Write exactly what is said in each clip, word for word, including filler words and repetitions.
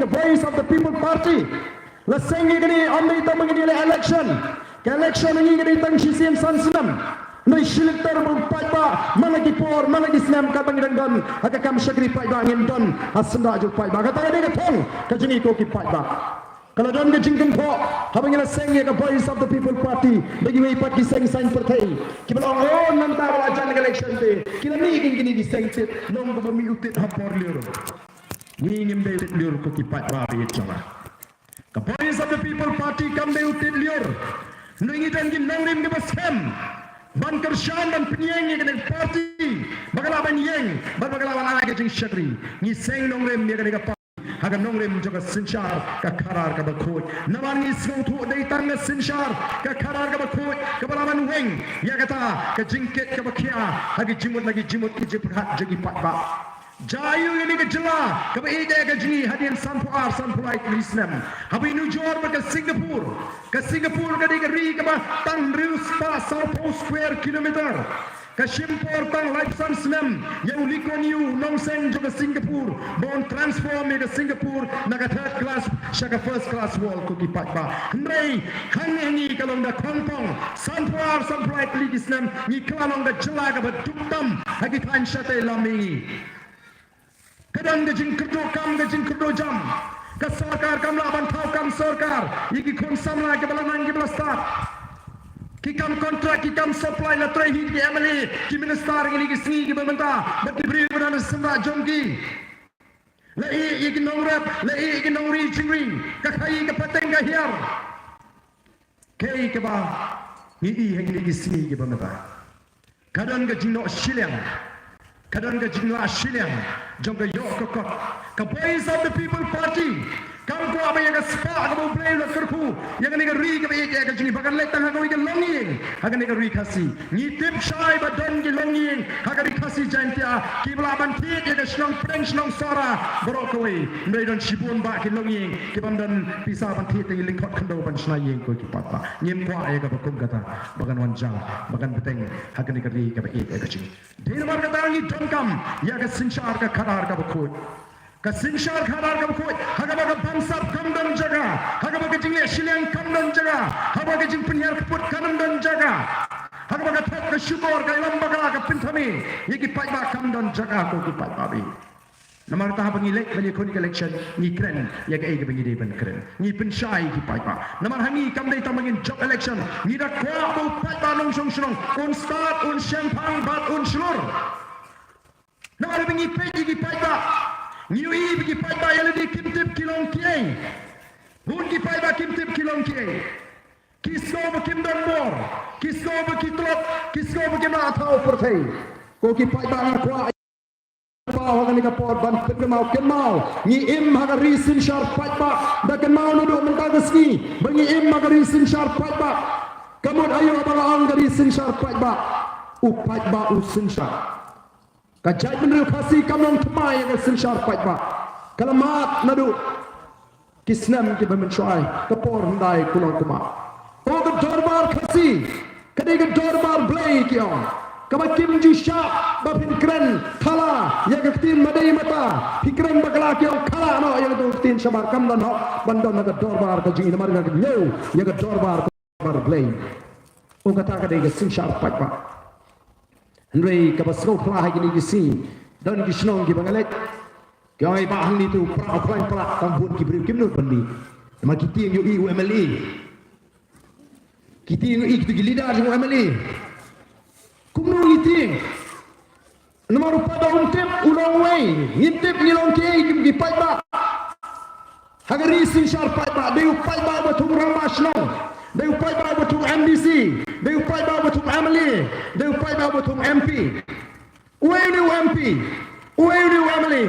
Voice of the People Party. La seng ïa kane ym dei tang ba ngin ïaleh election. Ka election ngi ka dei tang shisien san snem. Hynrei shilynter ba u paidbah man la ki por man la ki snem katba ngi dang don ha ka kam shakri paidbah ngin don ha syndah jong u paidbah. Kata ka dei ka thong ka jong ngi ko ki paidbah. Ka la don ka jingkynthoh haba ngi la seng ïa ka Voice of the People Party da kiwei pat ki seng saiñ pyrthei kiba la ong, oh, nangta ba la jan ka election te ki la mih kin kine ki seng tit, long kaba mih u tit ha por lyiur. Ngi ngim dei u tit lyiur ko ki paidbah ba ïeit jong nga. Ka Voice of the People Party kam dei u tit lyiur. Hynrei ngi don ki nongrim kiba skhem ban kyrshan ban pynïeng ïa kane ka party ba ka lah ban ïeng bad ba ka lah ban ai ka jingshakri. Ngi seng nongrim ïa kane ka party ha ka nongrim jong ka synshar ka khadar kaba khuid. Namar ngi sngewthuh dei tang ka synshar ka khadar kaba khuid kaba lah ban weng ïa kata ka jingkit kaba khia ha ki jingmut na ki jingmut ki jingpyrkhat jong ki paidbah. Jia aiu ïa kane ka jylla kaba ïeit ïa ka jong ngi hadien sanphew ar sanphew lai tylli snem? Haba ngi nujor bad ka Singapore, ka Singapore ka dei ka ri kaba tang hynriew spah sawphew square kilometer. Ka shim por tang laiphew san snem ïa u Lee Kuan Yew u nongseng jong ka Singapore ba un transform ïa ka Singapore na ka third class sha ka first class world ko ki paidbah. Hynrei hangne ngi ka long da khongpong, sanphew ar sanphew lai tylli ki snem ngi kylla long ka jylla kaba duk tam ha ki thaiñ shatei lam mihngi. Ka don ka jingkyrduh kam ka jingkyrduh jam. Ka sorkar kam lah ban thaw kam sorkar ïa ki khun samla kiba la nang kiba la stad. Ki kam kontrak ki kam supply la trei hi ki MLA ki minister kine ki sngi kiba mynta bad ki briew kiba don ha syndah jong ki. La ïeh ïa ki nongrep, la ïeh ïa ki nongri jingri, ka khaïi ka pateng ka hiar. Kaei kaba ngi i ha kine ki sngi kiba mynta? Ka don ka jingnoh shiliang, ka don ka jinglah shiliang jong ka ïoh ka kot. Ka Voice of the People Party kam kwah ba ïa ka spah kaba U Blei u la kyrkhu ïa kane ka ri kaba ïeit ïa ka jong ngi ba kan leit tang ha kawei ka longïing ha kane ka ri Khasi. Ngi tip shai ba don ki longïing ha ka ri Khasi Jaiñtia kiba lah ban thied ïa ka shnong pdeng shnong Sohra baroh kawei. Hynrei don shibun bah ki longïing kiba ym don pisa ban thied, te ngi lyngkot khyndew ban shna ïing ko ki paidbah. Ngim kwah ïa kaba kum kata ba kan wan jia ba kan bteng ha kane ka ri kaba ïeit ïa ka jong ngi. Dei namar kata ngi donkam ïa ka synshar ka khadar kaba khuid. Ka synshar khadar kaba khuid ha kaba ka bamsap kam don jaka, ha kaba ka jingleh shiliang kam don jaka, ha kaba ka jingpynhiar kput kam don jaka, ha kaba ka thok ka shukor ka ïalam bakla ka pynthame ïa ki paidbah kam don jaka ko ki paidbah. Namar kata haba ngi leit ban ïakhun ïa ka election ngi kren ïa kaei kaba ngi dei ban kren. Ngi pynshai ïa ki paidbah. Namar ha ngi kam dei tang ba ngin jop election, ngi da kwah ba u paidbah nongshong shnong un stad, un shemphang bad un shlur. Namar ba ngi peit ïa ki paidbah, ngi ïohi ba ki paidbah ïa lade kim tip ki long kiei. Bun ki paidbah kim tip ki long kiei. Ki sngew ba kim don bor, ki sngew ba ki tlot, ki sngew ba kim lah thaw pyrthei. Ko ki paidbah, nga kwah paw ha kane ka por ban pynkynmaw, kynmaw ngi im ha ka ri synshar paidbah. Da kynmaw naduh mynta ka sngi ba ngi im ha ka ri synshar paidbah. Ka mut aïu ba la ong ka ri synshar paidbah? U paidbah u synshar. Ka jaitbynriew Khasi kam long thymmai ïa ka synshar paidbah. Ka la mad naduh ki snem kiba mynshuwa, ka por hyndai kulong kumba. O ka dorbar Khasi ka dei ka dorbar Blei ki ong. Kaba kim ju shah ba phin kren thala ïa ka ktien madei mata, phi kren bakla ki ong khala noh ïa ka ktien shabar, kam don hok ban don ha ka dorbar ka jong ngi namar ka ñiew ïa ka dorbar, ka dorbar Blei. O kata ka dei ka synshar paidbah. Hynrei kaba sngewphylla ha kine ki sngi, don ki shnong kiba nga leit, ki ong, "Ai bah, hangne te u Prah u khlaiñ palat." Tang bun ki briew kim nud ban leit. Namar ki tieng ïohi u MLA. Ki tieng ïohi kito ki leader jong u MLA. Kumno ngi tieng? Namar u paidbah um tip u long uwei. Ngim tip ngi long kiei ki paidbah. Ha ka ri synshar paidbah, dei u paidbah uba thung rangbah shnong, dei u paidbah uba thung MDC, dei u paidbah uba thung MLA, dei u paidbah uba thung MP. Uwei une u MP, uwei une u MLA,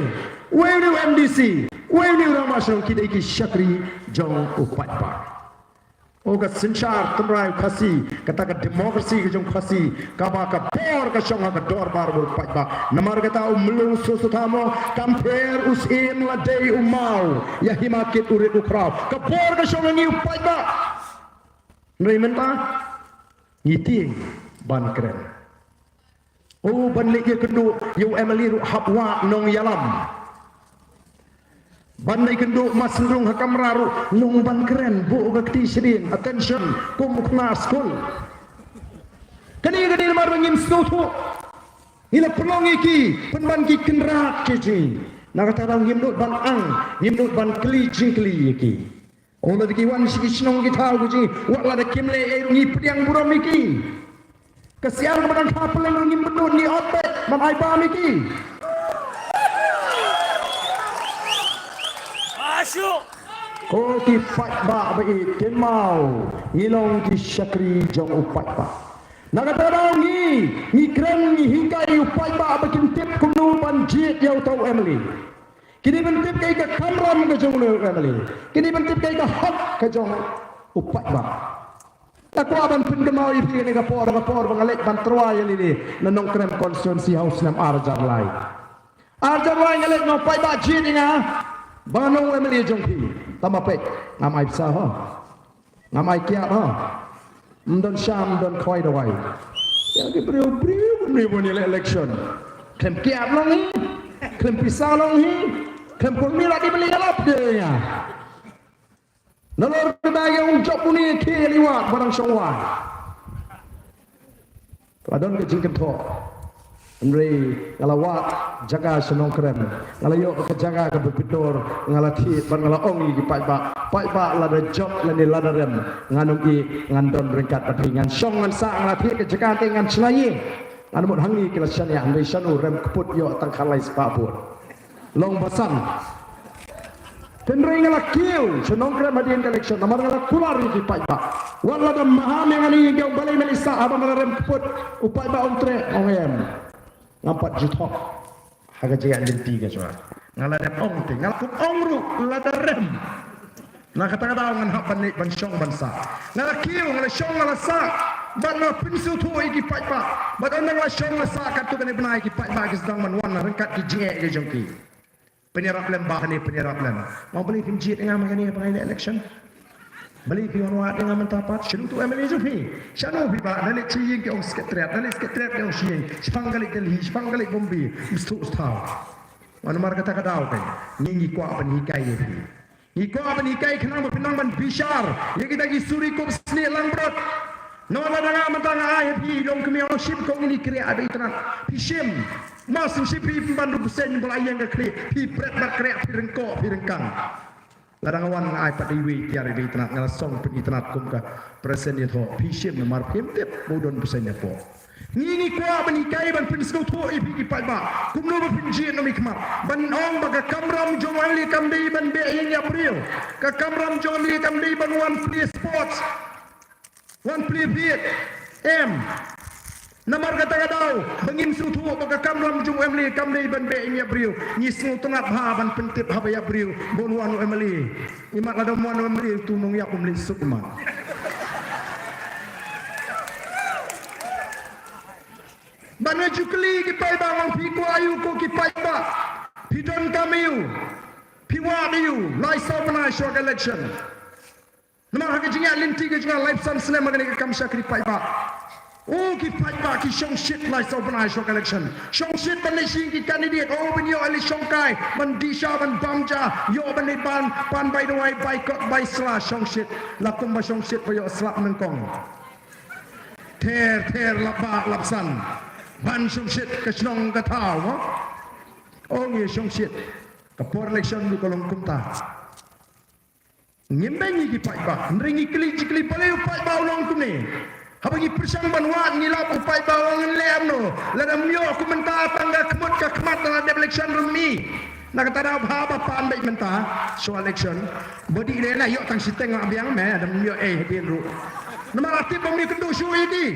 uwei une u MDC, uwei une u rangbah shnong, ki dei ki shakri jong u paidbah. O ka synshar tynrai u Khasi, kata ka democracy ka jong u Khasi, kaba ka bor ka shong ha ka dorbar u paidbah. Namar kata u Myllung Soso Thammo, kam pher u syiem la dei u maw, ïa hima kit u rit u khraw. Ka bor ka shong ha ngi u paidbah. Hynrei mynta ngi tieng ban kren. O ban leit ïakynduh ïa u MLA ruh hap wad nongïalam. Ban dei kynduh mass syndrong ha kamra ruh long ban kren, buh ka kti shadien, attention, kum u khynnah skul. Kane kane namar ba ngim sngewthuh. Ngi la pynlong ïa ki, pynban ki kynrad ki jong ngi. Na kata daw ngim nud ban ang, ngim nud ban kylli jingkylli ïa ki. Ong lada ki wan sha ki shnong ki thaw ki jong ngi, wat lada kim leh ei ruh ngi pdiang burom ïa ki. Ka syiar kaba dang kha pylleng ruh ngim pynlut, ngi ot beit ban ai bam ïa ki. Ko ki paidbah ba ïeit, kynmaw ngi long ki shakri jong u paidbah. Na kata daw ngi, ngi kren ngi hikai u paidbah ba kin tip kumno ban jied ïa uta u M L A. Kine ban tip kaei ka kamram ka jong u M L A. Kine ban tip kaei ka hok ka jong u paidbah. Nga kwah ban pynkynmaw ïa phi kane ka por, ka por ba nga leit ban tyrwa ïa lade na Nongkrem constituency ha u snem ar hajar lai. Ar hajar lai nga leit na u paidbah jied ïa nga ba nga long u M L A jong phi. Tang ba peit, ngam ai pisa ho. Ngam ai kiad ho. Ym don sham, ym don khwai dawai. Ïa ki briew, briew, briew bun ïa la election. Khlem kiad long hi. Khlem pisa long hi. Khlem kong mila di beli ïalap de ïa. Nalor kata ïa u jop une khie liwat ba dang shong wai. La don ka jingkynthoh. Hynrei nga la wad jaka sha Nongkrem. Nga la ïoh ka jaka kaba bitor, nga la thied bad nga la ong ïa ki paidbah. Paidbah lada jop lane lada rem, ngan ym ïeh, ngan don ryngkat bad phi, ngan shong ngan sah, nga la thied ka jaka te ngan shna ïing. Ngan mut hangne ki la shaniah, hynrei shano rem kput ïoh tang khatlai spah vote. Long basan. Hynrei nga la kiew sha Nongkrem hadien ka election namar nga la kular ïa ki paidbah. Wat la da maham ïa nga ne ïa u Balei Melissa haba nga la rem kput, u paidbah um treh, ong em. Ngam pat ju thok ha ka jingïaid lynti ka jong nga. Nga la dep ong te, nga la kup ong ruh lada rem. Na kata ka daw ngan hap ban leit ban shong ban sah. Nga la kiew, nga la shong, nga la sah. Bad nga la pynsngewthuh ïa ki paidbah. Bad ynda nga la shong la sah katto katne bnai ki paidbah ki sdang ban wan ryngkat ki jingeh ki jong ki. Pynïarap lem ba kane, pynïarap lem. Mo balei phim jied ïa nga ma kane ba ngai leh election? Balei phi wan wad ïa nga mynta pat? Shano utu M L A jong phi? Shano phi ba da leit sha ïing ki ong Secretariat, da leit Secretariat ki ong sha ïing. Shaphang ka leit Delhi, shaphang ka leit Bombay. Msthu sthaw. Wan namar kata ka daw kan. Ngi ngi kwah ban hikai ïa phi. Ngi kwah ban hikai khnang ba phin nang ban bishar ïa kita ki suri kup snieh langbrot. Namar lada nga mynta nga ai ha phi long kmie, long shim ko ngin ïa kren ha ba itynnat. Phi shim. Mas shim phi pynban ruh bseiñ ba la ïeng ka khlieh. Phi bret bad kreh, phi ryngkoh, phi ryngkang. Lada nga wan nga ai pat iwei tiar ha ba itynnat, nga la song pynitynnat kum ka president ïathoh. Phi shim namar phim tip ba u don bseiñ hapoh. Ngi ngi kwah ban hikai ban pynsngewthuh ïa phi ki paidbah kumno ba phin jied ïa u mihkhmat. Ban ong ba ka kamram jong u M L A kam dei ban beh ïing ïa briew. Ka kamram jong u M L A kam dei ban wan plie sports, wan plie bit. Em. Namar kata ka daw ba ngim sngewthuh ba ka kamram jong u M L A kam dei ban beh ïing ïa briew. Ngi sngewtynnat bha ban pyntip ha ba ïa briew ba un wan u M L A. Imat lada um wan u M L A utu u nongïap um leit suk imat. Ban nga ju kylli ki paidbah, nga ong phi kwah aïu ko ki paidbah? Phi don kam aïu? Phi wad aïu lai saw bnai shuwa ka election? Namar ha ka jingïaid lynti ka jong nga laiphew san snem ha kane ka kam shakri paidbah. O ki paidbah ki shongshit lai saw bnai shuwa ka election. Shongshit ban leit sha ïing ki candidate, o ban ïoh leit shongkai, ban dih sha, ban bam ja, ïoh ban leit ban pan bai dawai, bai kot, bai sla, shongshit. La kumba shongshit ba ïoh slap nyngkong. Ther ther lap bah lap san ban shongshit ka shnong ka thaw, mo? Ong ïa shongshit. Ka por election ruh ka long kumta. Ngim beiñ ïa ki paidbah, hynrei ngi kylli jingkylli, balei u paidbah u long kumne? Haba ngi pyrshang ban wad ngi lap u paidbah u ong, ngin leh kumno? Lada ym ïoh kum mynta tang ka khmut ka khmat, lada dep election ruh ym i. Na kata daw bha ba pan beit mynta shuwa election. Ba dih leh na ïoh tang shiteng la biang, me da ym ïoh ei hadien ruh. Namar la tip ba ym ïakynduh shuh ïa ki.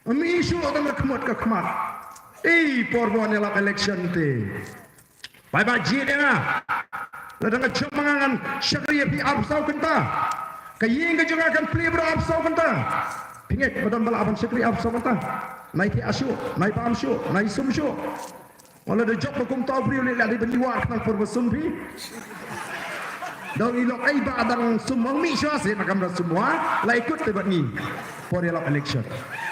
Ym i shuh tang ka khmut ka khmat. Ei, por ba wan ïalap election te. Paidbah jied ïa nga. Lada nga jop ma nga ngan shakri ïa phi arphew saw kynta. Ka ïing ka jong nga kan plie baroh arphew saw kynta. Phi ngeit ba don ba lah ban shakri arphew saw kynta? Nai thiah shuh, nai bam shuh, nai sum shuh. Nga la da jop ba kumta u briew leh leh dei ban ïa wad khnang por ba sum phi. Dang i lok ei ba dang sum, ong mih shuwa seh na kam da sum wa. La ikut te bad ngi por ïalap election.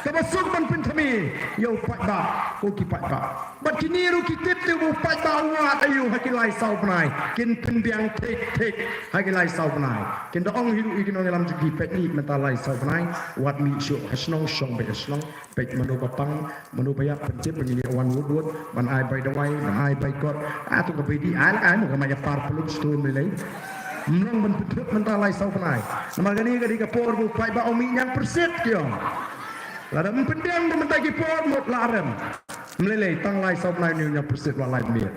Kaba suk ban pynthame ïa u paidbah. Ko ki paidbah. Bad kine ruh ki tip te u paidbah u wad aïu ha ki lai saw bnai. Kin pynbiang thik thik ha ki lai saw bnai. Kin da ong hi ruh ïa ki nongïalam jong ki, peit ni mynta lai saw bnai. Wat mih shuh ha shnong, shong beit ha shnong. Peit mano ba pang, mano ba ïap, pyntip ba ngin ïa wan wut wut. Ban ai bai dawai, ban ai bai kot. Ah, to ka bai dih, ai la ai, mo ka ma ïa par pyllup stur mlei. Mlong ban pynthut mynta lai saw bnai. Namar kane ka dei ka por ba u paidbah u mih ñiangpyrsit ki ong. Lada ym pynbiang da mynta ki por mut la rem. Mlei lei tang lai saw bnai ñiangpyrsit la lai miet.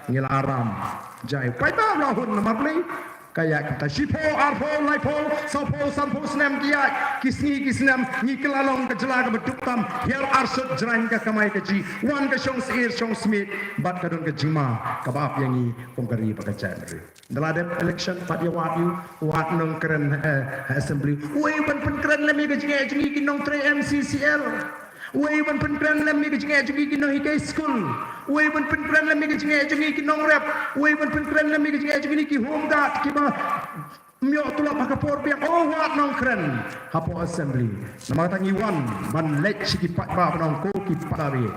Ngi la aram. Jai paidbah la hun namar lei. Ka ïaid kumta shiphew, arphew, laiphew, sawphew, sanphew snem ki ïaid. Ki sngi ki snem ngi kylla long ka jylla kaba duk tam. Hiar arsut jrang ka kamai kajih. Wan ka shong syier shong smiej. Bad ka don ka jingma kaba ap ïa ngi kum ka ri bad ka jaitbynriew. Da la dep election pat ïa wad ïa u, wad nongkren, eh, ha assembly. Uei ban pynkren lem ïa ka jingeh jong ngi ki nongtrei M C C L. Uei ban pynkren lem ïa ka jingeh jong ngi ki nonghikai skul. Uei ban pynkren lem ïa ka jingeh jong ngi ki nongrep. Uei ban pynkren lem ïa ka jingeh jong ngi ki home guard kiba ym ïoh tulop ha ka por biang. Oh, wad nongkren hapoh assembly. Namar kata ngi wan ban leit sha ki paidbah ban ong ko ki paidbah.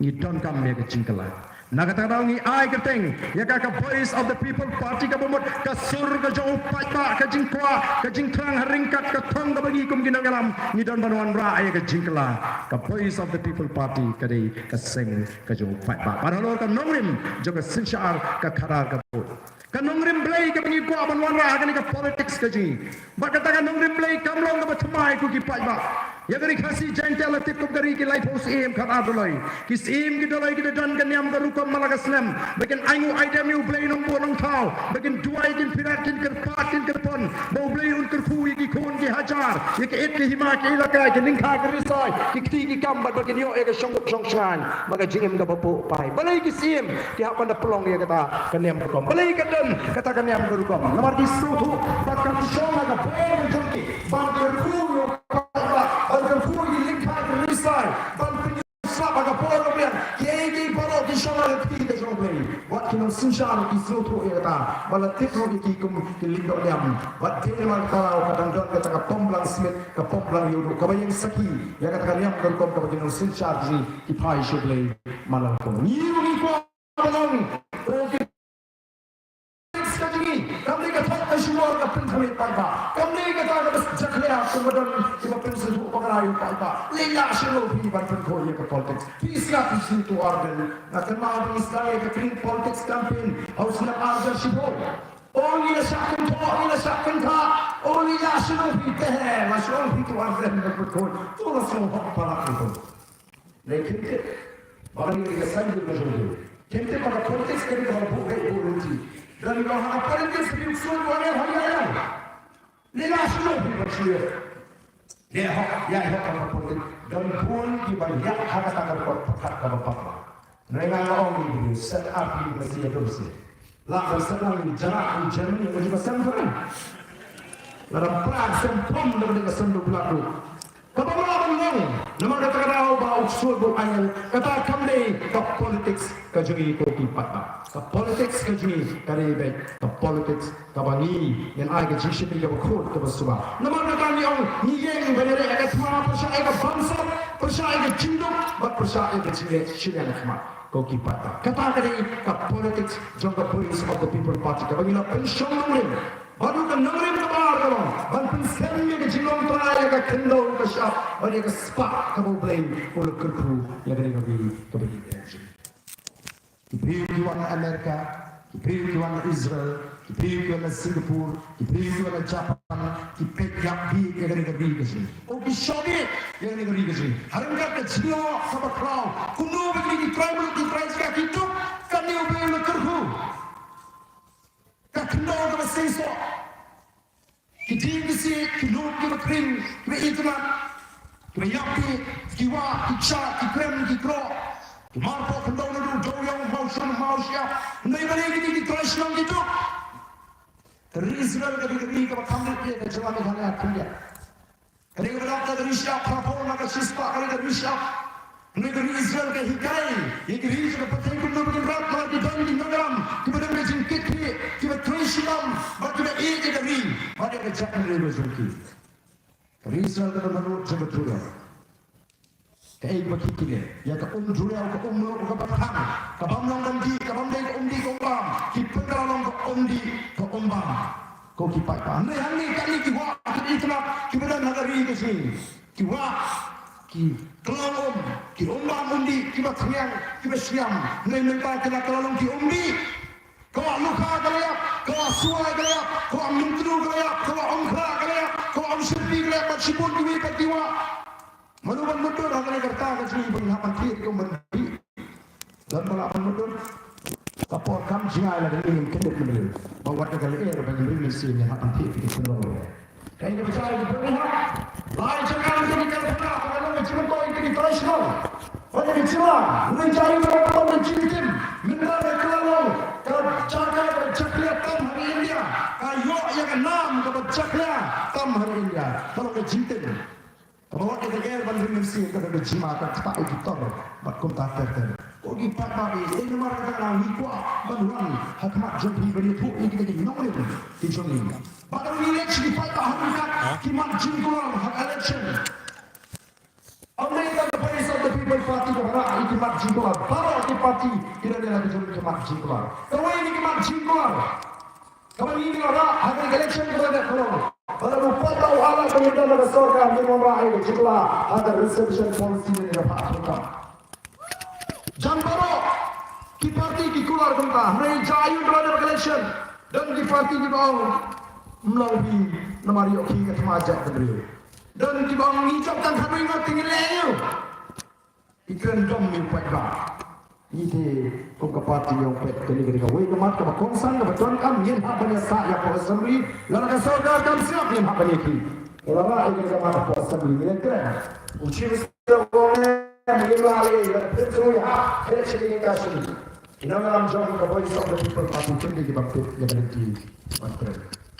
Ngi donkam ïa ka jingkylla. Na kata ka daw ngi ai kyrteng ïa ka, ka Voice of the People Party kaba mut ka sur ka jong u paidbah, ka jingkwah, ka jingthrang ha ryngkat ka thong kaba ngi kum ki nongïalam ngi don ban wanrah ïa ka jingkylla. Ka Voice of the People Party ka dei ka seng ka jong u paidbah. Bad halor ka nongrim jong ka synshar ka khadar ka vote. Ka nongrim Blei kaba ngi kwah ban wanrah ha kane ka politics ka jong ngi. Bad kata ka nongrim Blei kam long kaba thymmai ko ki paidbah. Ïa ka ri Khasi Jaiñtia la tip kum ka ri ki laiphew syiem khatar doloi. Ki syiem ki doloi ki da don ka niam ka rukom man la ka snem ba kin ainguh aidem ïa u Blei Nongbuh Nongthaw, ba kin duwai, kin pyrkhat, kin kyrpad, kin kyrpon ba u Blei un kyrkhu ïa ki khun ki hajar, ïa ka it ka hima, ki ïalehkai, ki lyngkha ki rysai, ki kti ki kam, bad ba kin ïoh ïa ka shongkut shongshngaiñ bad ka jingim kaba buh paid. Balei ki syiem ki hap ban da pynlong ïa kata ka niam rukom? Balei ka don kata ka niam ka rukom? Namar ki sngewthuh ba kan shong ha ka por ka jong ki ban kyrkhu ïa u paidbah, ban kyrkhu ïa ki lyngkha ki rysai, ban pynïaid slap ha ka por ka biang. Kiei kiei baroh ki shong ha ka kti ka jong U Blei. Wat ki nongsynshar ki sngewthuh ïa kata. Ba la tip ruh ïa ki kum ki lyngdoh niam. Bad dei namar kata ka dang don kata ka pomblang smit, ka pomblang ïewduh, kaba ïeng sakhi ïa kata ka niam ka rukom kaba ki nongsynshar ki phai sha U Blei man la ka por. Ngi ruh ngi kwah ban ong, o ki politics ka jong ngi kam dei ka thok ka shukor ka pynthame paidbah. Kam dei kata kaba jakhlia kumba don kiba pynsngewthuh bakla ïa u paidbah. Leit lah shano phi ban pynkhuid ïa ka politics? Phi sngap, phi sngewthuh arden. Nga kynmaw ba ngi sdang ïa ka Clean Politics Campaign ha u snem ar hajar shiphew. O ngi la shah kynthoh, ngi la shah kyntha. O ngi la shano phi, te la shu ong phi tu arden ban pynkhuid. To la shu hok palat phi tu. Ngi kynthih ba ka dei ka saiñ ka jong u. Kynthih ba ka politics ka dei kaba buh beit buh lynti. Don ba ha ka politics phi ksuid ba ne ha ïa ïa. Ngi la shu ong phi ban shu ïa. Ngi hok ïa hok ka politics. Don bun kiba ïa ha kata ka record pyrkhat kaba pap. Ngi nga ong ïa u set up ïa u masi ïa u masi. La ban set up ïa u Jarak, ïa u Germany, ïa u San Fran. La dang pra sem pom da ka sem du pla du. Kaba ma ban long, namar kata ka daw ba u ksuid ba u aiñ, kata kam dei ka politics ka jong ngi ko ki paidbah. Ka politics ka jong ngi ka dei beit ka politics kaba ngi ngin ai ka jingshim kaba khuid kaba suba. Namar kata ngi ong ngi ïeng ban ïaleh ïa ka thma pyrshah ïa ka bamsap, pyrshah ïa ka jingduk, bad pyrshah ïa ka jingïaleh shiliang khmat. Ko ki paidbah. Kata ka dei ka politics jong ka Voice of the People Party kaba ngi la pynshong nongrim. Bad ka nongrim kaba ar ka long ban pynskhem ïa ka jinglong trai ïa ka khyndew ka shyiap bad ïa ka spah kaba U Blei u la kyrkhu ïa ka dei ka ri kaba ïeit. Ki briew ki wan na America, ki briew ki wan na Israel, ki briew ki wan na Singapore, ki briew ki wan na Japan, ki peit ïa ka ri, ïa ka ri ka jong ngi. O ki shong ïa ka ri ka jong ngi. Ha ryngkat ka jingïoh kaba khraw, kumno ba ki trai muluk ki trai jaka ki duk, kane U Blei u la kyrkhu. Ka khyndew kaba seisoh. Ki dieng ki siej, ki lum kiba kring, kiba itynnad, kiba ïapdei, ki wah, ki kjat, ki krem, ki kroh, ki marpoh khyndew naduh dewiong, mawshun, mawshyiap. Hynrei balei kine ki trai shnong ki duk? Ka ri Israel ka dei ka ri kaba kham rit ïa ka jylla Meghalaya khyndiat. Ka dei kaba dap da ka ri shyiap, phraphew na ka shispah ka dei ka ri shyiap. Hynrei ka ri Israel ka hikai ïa ki ri jong ka pyrthei kumno ba kin rap, namar ki don ki nongïalam kiba don ka jingkitkhlieh, kiba trei shitom bad kiba ïeit ïa ka ri bad ïa ka jaitbynriew jong ki. Ka ri Israel ka don haduh jong ka duriaw. Kaei ba ki kine, ïa ka um jureu, ka um mluh, ka ba thang, ka bym long ban dih, ka bym dei ka um dih ka um bam, ki pynkylla long ka um dih ka um bam. Ko ki paidbah, hynrei hangne katne ki wah, ki itynnad, ki ba don ha ka ri ka jong ngi. Ki wah, ki kylla um, ki um bam um dih, ki ba thngiang, ki ba shngiam, hynrei mynta ki la kylla long ki um dih. Ka wah Lukha ka la ïap, ka wah Suai ka la ïap, ka wah Myntdu ka la ïap, ka wah Umkhrah ka la ïap, ka wah Umshyrpi ka la ïap, bad shibun kiwei pat ki wah. Mano ban mutdur ha kane ka rta ka jong ngi ba ngin hap ban thied kum ban dih? Don ba lah ban mutdur? Ka por kam jngai la ka ngin kyndit mynta. Ba wat ka lyer ba ngin ring mynsiem ngin hap ban thied ki kyndong. Kaei kaba jia ïa ki briew ha lai jaka, ïa ki kyrpang, ba ka long ka jingmyntoi ïa ki traditional. Ba ka jia, ngin jia ïa ka long ka jingtim. Mynta ka la long ka jaka kaba jakhlia tam ha India. Ka ïoh ïa ka nam kaba jakhlia tam ha India. Ka long ka jingtim. Kaba wat ïa ka lyer ban ring mynsiem ka dei ka jingma, ka ktah ïa ki tor bad kumta ter ter. Ko ki paidbah, dei namar kata ka daw ngi kwah ban wan ha khmat jong phi ban ïathuh ïa kita ki nongrim ki jong ngi. Bad ngi leit sha ki paidbah ha ryngkat ki mat jingkular ha election. Ym dei tang ka Voice of the People Party kaba rah ïa ki mat jingkular, baroh ki party ki don ïa la ki jong ki mat jingkular. Kawei na ki mat jingkular kaba ngi la rah ha ka election kaba la dep ka long ba lada u paidbah u ai lad ban ïadon ha ka sorkar, ngin ym rah ïa ka jingkular ha ka reservation policy ne ka pha ka. Jan baroh ki party ki kular kumta, hynrei jia ïa u ba la dep ka election, don ki party kiba ong ym long phi namar ïoh ki ka thma jait bynriew. Don kiba ong ngi jop tang khatwei ngut te ngi leh ïa u. Ki kren dom ïa u paidbah. Ngi te kum ka party ngi ong peit kane ka dei kawei ka mat kaba kongsan kaba donkam, ngin hap ban ïasah ïa ka assembly. Lada ka sorkar kam sngap ngin hap ban ïakhih. Lada ïa ka mat ka assembly ngin kren. U chief minister u ong ne ngin la lei, lada pynshoi ha, heh shi ka assembly. Ki nongïalam jong ka Voice of the People Party kim dei ki bym tip ïa ka lynti ban kren.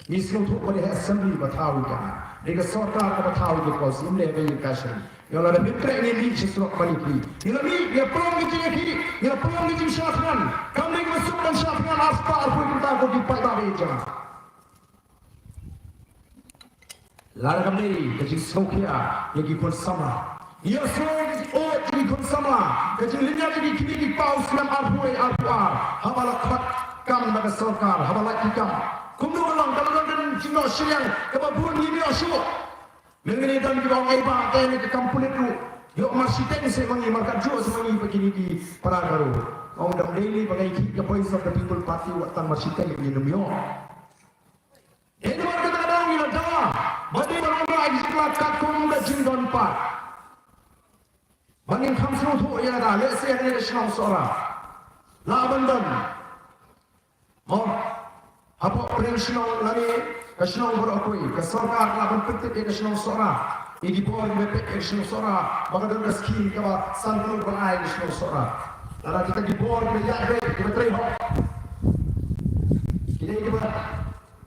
Ngi sngewthuh ba dei ha assembly ba thaw ïa ka, dei ka sorkar kaba thaw ïa ka policy, ym dei ha ka ïing kashari. Ïa lada phi treh ngi mih sha surok ban ïakhih. Ngi la mih, ngi la pynlong ka jingïakhih, ngi la pynlong ka jingshah thngan. Kam dei kaba suk ban shah thngan arspah arphew kynta ko ki paidbah ba ïeit jong nga. Lada kam dei ka jingsngewkhia ïa ki khun samla, ïa sngewkhia ïa ki khun samla, ka jinglynñiat ïa ki kmie ki kpa u snem arphew wei arphew ar, haba la khot kam na ka sorkar, haba la ki kam. Kumno ka long, ka long ka jingnoh shiliang kaba bun ngim ïoh shuh. Mynta ngi don kiba ong ei bah, te ne ka kam pulit ruh ïoh marshiteng seh ma ngi, markat juh seh ma ngi ba kine ki para Garo. Ong dang dei ne ba ngi ki ka Voice of the People Party wat tang marshiteng ngin ym ïoh. Dei namar kata ka daw ngi la dawa ba dei ban wanrah ïa ki jingkhlad katkum ka jingdon pat. Ba ngin kham sngewthuh ïa kata, lehse ïa kane ka shnong Sohra la ban don. Mo, hapoh pdeng shnong lane ka shnong baroh kawei, ka sorkar la ban pyntip ïa ka shnong Sohra, ïa ki bor kiba peit ïa ka shnong Sohra, ba ka don ka skim kaba san klur ban ai ïa ka shnong Sohra. Lada kita ki bor kiba ïaid beit kiba trei hok, ki dei kiba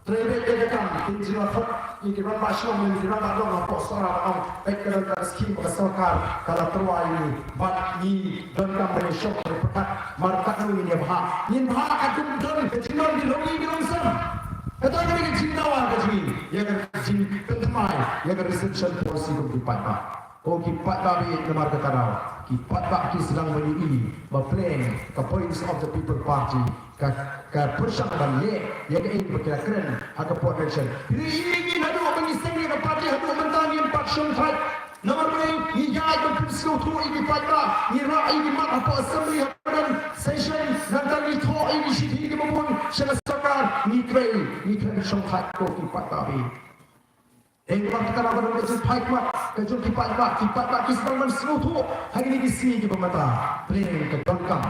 trei beit ïa ka kam, kin jin la thok ïa ki rangbah shnong ne ki rangbah dong hapoh Sohra ba ong peit ka don ka skim ba ka sorkar ka la tyrwa ïa ngi bad ngi donkam ban ïashong ban ïapyrkhat. Mar katno ngin ïabha, ngin bha katkum don ka jingdon ki longïing ki longsem. Kata ka dei ka jingdawa ka jong ngi ïa ka jingpynthymmai ïa ka reservation policy kum ki paidbah. Ko ki paidbah ba ïeit, namar kata ka daw ki paidbah ki sdang ban ïohi ba pleng ka Voice of the People Party ka, ka pyrshang ban leh ïa kaei ba ki la kren ha ka por election. Ngi ïohi ngi naduh ba ngi seng ïa ka party haduh mynta ngim pat shongthait. Namar ba ngi ïaid ban pynsngewthuh ïa ki paidbah, ngi rah ïa ki mat hapoh assembly ha ka session, nangta ngi thoh ïa ki shithi kiba bun sha ka sorkar, ngi trei, ngi trei shongthait ko ki paidbah ba ïeit. Ïa kaba kata ka don ka jingpait mat ka jong ki paidbah, ki paidbah ki sdang ban sngewthuh ha kine ki sngi kiba mynta. Pleng ka donkam,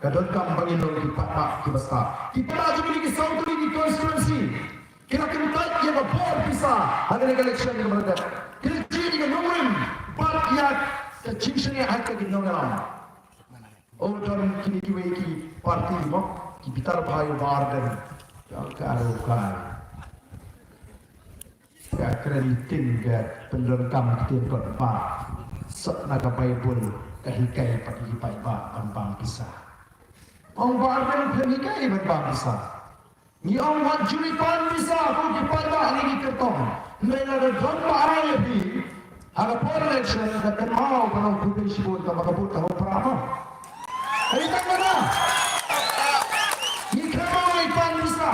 ka donkam ba ngin long ki paidbah kiba stad. Ki paidbah jong kine ki saw tylli ki constituency ki la kyntait ïa ka bor pisa ha kane ka election kaba la dep. Ki la jied ïa ka nongrim bad ïa ka jingshaniah ha ki nongïalam. Oh, don kine kiwei ki party mo, ki bitar bha ïa u Bah Ardent. Ka, ka, ka. Ka kren ktien ka pyndonkam ktien kot ba sot na ka Baibl ka hikai pat ïa ki paidbah ban bam pisa. Ong Bah Ardent pynhikai ban bam pisa. Ngi ong wat ju leit pan pisa ko ki paidbah ngi ki kyrtong. Hynrei lada don ba ai ïa phi, Ha ka por election ka kynmaw ka nongkhublei shibun kaba ka vote ka hok pra mo. Ai tang ka na. Ngi kynmaw i pan misa.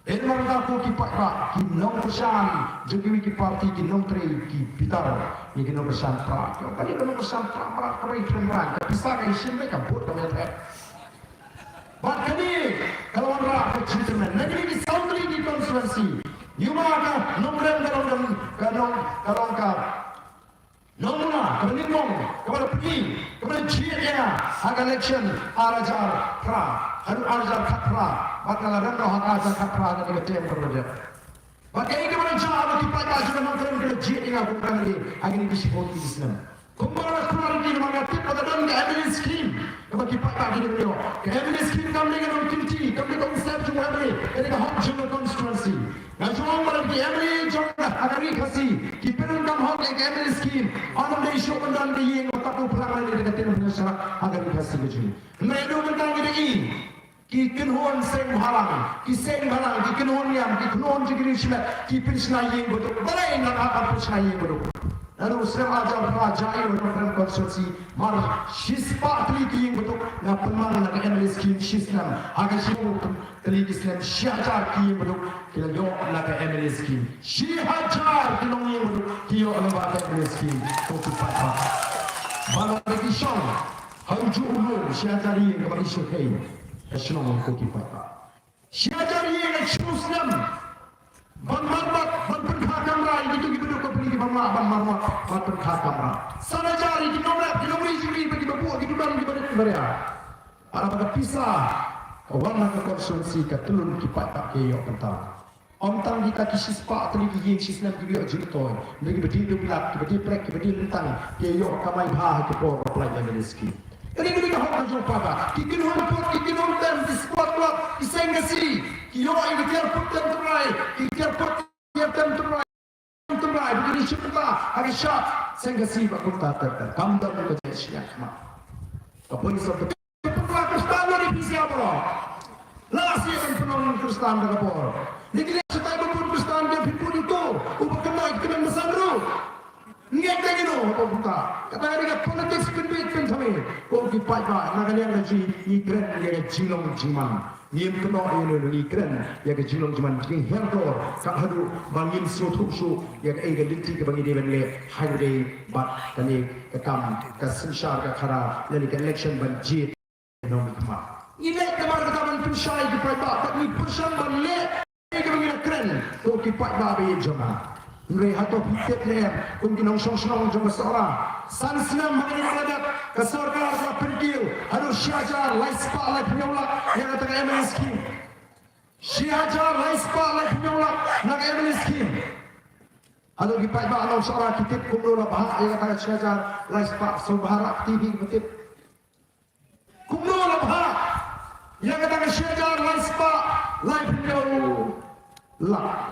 Dei namar kata ko ki paidbah, ki nongkyrshan jong kiwei ki party, ki nongtrei, ki bitar ïa ki nongkyrshan pra. Ki ong ka dei ka nongkyrshan pra, pra ka bai kren pra, ka pisa ka ïashim beit, ka vote ka bai thep. Bad kane ka la wanrah ka jingkyrmen na kine ki saw tylli ki constituency. Ïa ma ka nongkren ka long, ka long, ka long ka nongmuna kaba nyngkong, kaba la pynlong, kaba la jied ïa nga ha ka election ar hajar phra haduh ar hajar khatphra, bad nga la rem noh ha ka ar hajar khatphra ha kane ka term kaba la dep. Bad kaei kaba la jia, ba ki paidbah jong ka nongkren ki la jied ïa nga kum ka M L A ha kine ki shiphew tylli ki snem. Kumba la kren ki, namar nga tip ba ka don ka M L A scheme kaba ki paidbah ki dei ban ïoh. Ka M L A scheme kam dei ka nongkynti, kam dei ka umsyep jong u M L A, ka dei ka hok jong ka constituency. Nga ju ong ba lada ki M L A jong ka ha ka Ri Khasi ki pyndonkam hok ïa ka M L A scheme, ym dei shuh ban don ka ïing ba tap u phlang lane da ka tnum pynïaid sha ha ka Ri Khasi ka jong ngi. Hynrei haduh mynta ngi da i ki kynhun seng bhalang, ki seng bhalang, ki kynhun niam, ki kynhun jingkyrkhu shimet, ki pynshna ïing baduk. Balei ngi hap ban pynshna ïing baduk? Naduh u snem ar hajar phra jia i u nongkren constituency mar shispah tylli ki ïing baduk nga pynmang na ka M L A scheme shi snem. Ha ka shiphew tylli ki snem shi hajar ki ïing baduk ki la ïoh na ka M L A scheme. Shi hajar ki longïing baduk ki ïoh lyngba ka M L A scheme. Ko ki paidbah, ba la ki shong ha u juh u lum, shi hajar ïing kaba ki shong hei ka shnong, ko ki paidbah. Shi hajar ïing ha shi snem ban marbat, ban pynkha kamra ïa kito kiba duk ha pli, kiba mlah ban marbat, ban pynkha kamra. San hajar ïa ki nongrep, ki nongri jingri, ba kiba buh ki dudan kiba rit baria. Haba ka pisa ka wan na ka constituency ka tyllun, ki paidbah ki ïoh kynta. Ym tang kita ki shispah tylli ki ïing shi snem kiba ïoh jingtoi, hynrei kiba dei dewbilat, kiba dei prek, kiba dei lyntang, ki ïoh kamai bha ha ki por ba pynlait ïa kane ka skim. Kane ka dei ka hok ka jong u paidbah. Ki kynhun put, ki kynhun tem, ki sport club, ki seng Khasi, ki ïoh ïa ki tiar put tem tynrai, ki tiar put tiar tem tynrai. Tynrai ba ki dei shim bynta ha ka shap seng Khasi bad kumta ter ter. Kam don ka jingshaniah khmat. Ka Voice of the People, Khristan lane phi sngewbha baroh. La sngewbha ban pynlong Khristan da ka bor. Ni ki leh shatai ba bun Khristan, ki phi bun uto uba kynnoh ïa ki kmen basan ruh. Ngeit da kino ba kumta. Kata ka dei ka politics pynbeit pynthame. Ko ki paidbah, na ka liang ka jong ngi, ngi kren ïa ka jinglong jingman. Ngim kynnoh ïa uno uno, ngi kren ïa ka jinglong jingman, jinghiar dor, kat haduh ba ngim sngewthuh shuh ïa kaei ka lynti kaba ngi dei ban leh ha kaba ïadei bad kane ka kam ka synshar ka khadar lane ka election ban jied nongmihkhmat. Ngi leh namar kata ban pynshai ki paidbah, bad ngi pyrshang ban leh kaei kaba ngi la kren, ko ki paidbah ba ïeit jong nga. Hynrei hato phi tip ne em, kum ki nongshong shnong jong ka Sohra, san snem ha kane ka la dep, ka sorkar ka la pynkiew haduh shi hajar lai spah laiphew hynñiew lak ïa kata ka M L A scheme. Shi hajar lai spah laiphew hynñiew lak na ka M L A scheme. Hato ki paidbah nong Sohra ki tip kumno la bhah ïa kata ka shi hajar lai spah? Sngewbha rah kti phi kiba tip. Kumno la bhah ïa kata ka shi hajar lai spah laiphew hynñiew lak?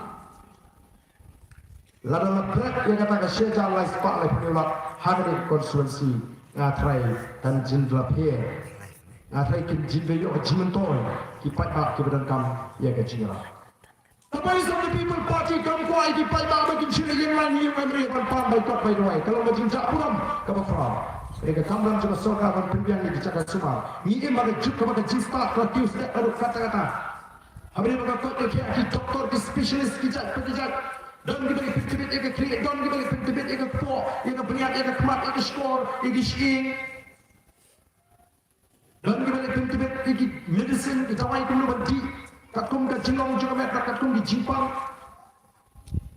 Lada la bret ïa kata ka shi hajar lai spah laiphew hynñiew lak ha kane ka constituency, nga tharai kan jin la pher, nga tharai kin jin ïoh ka jingmyntoi ki paidbah kiba donkam ïa ka jingïarap. Ka Voice of the People Party kam kwah ïa ki paidbah ba kin shu leit ïeng lain ïeng ïeng ban pan bai kot bai duwai. Ka long ka jingjah burom kaba khraw. Ïa ka kamram jong ka sorkar ban pynbiang ïa ki jaka sumar, ngi im ha ka juk kaba ka jingstad ka la kiew stet haduh katta katta. Haba ïa ka kot ka khiah ki doktor, ki specialist, ki jait pa ki jait. Don kiba leit pyntbit ïa ka khlieh, don kiba leit pyntbit ïa ka kpoh, ïa ka bniat, ïa ka khmat, ïa ka shkor, ïa ki shyieng. Don kiba leit pyntbit ïa ki medicine, ki dawai kumno ban dih katkum ka jinglong jong ka met bad katkum ki jingpang.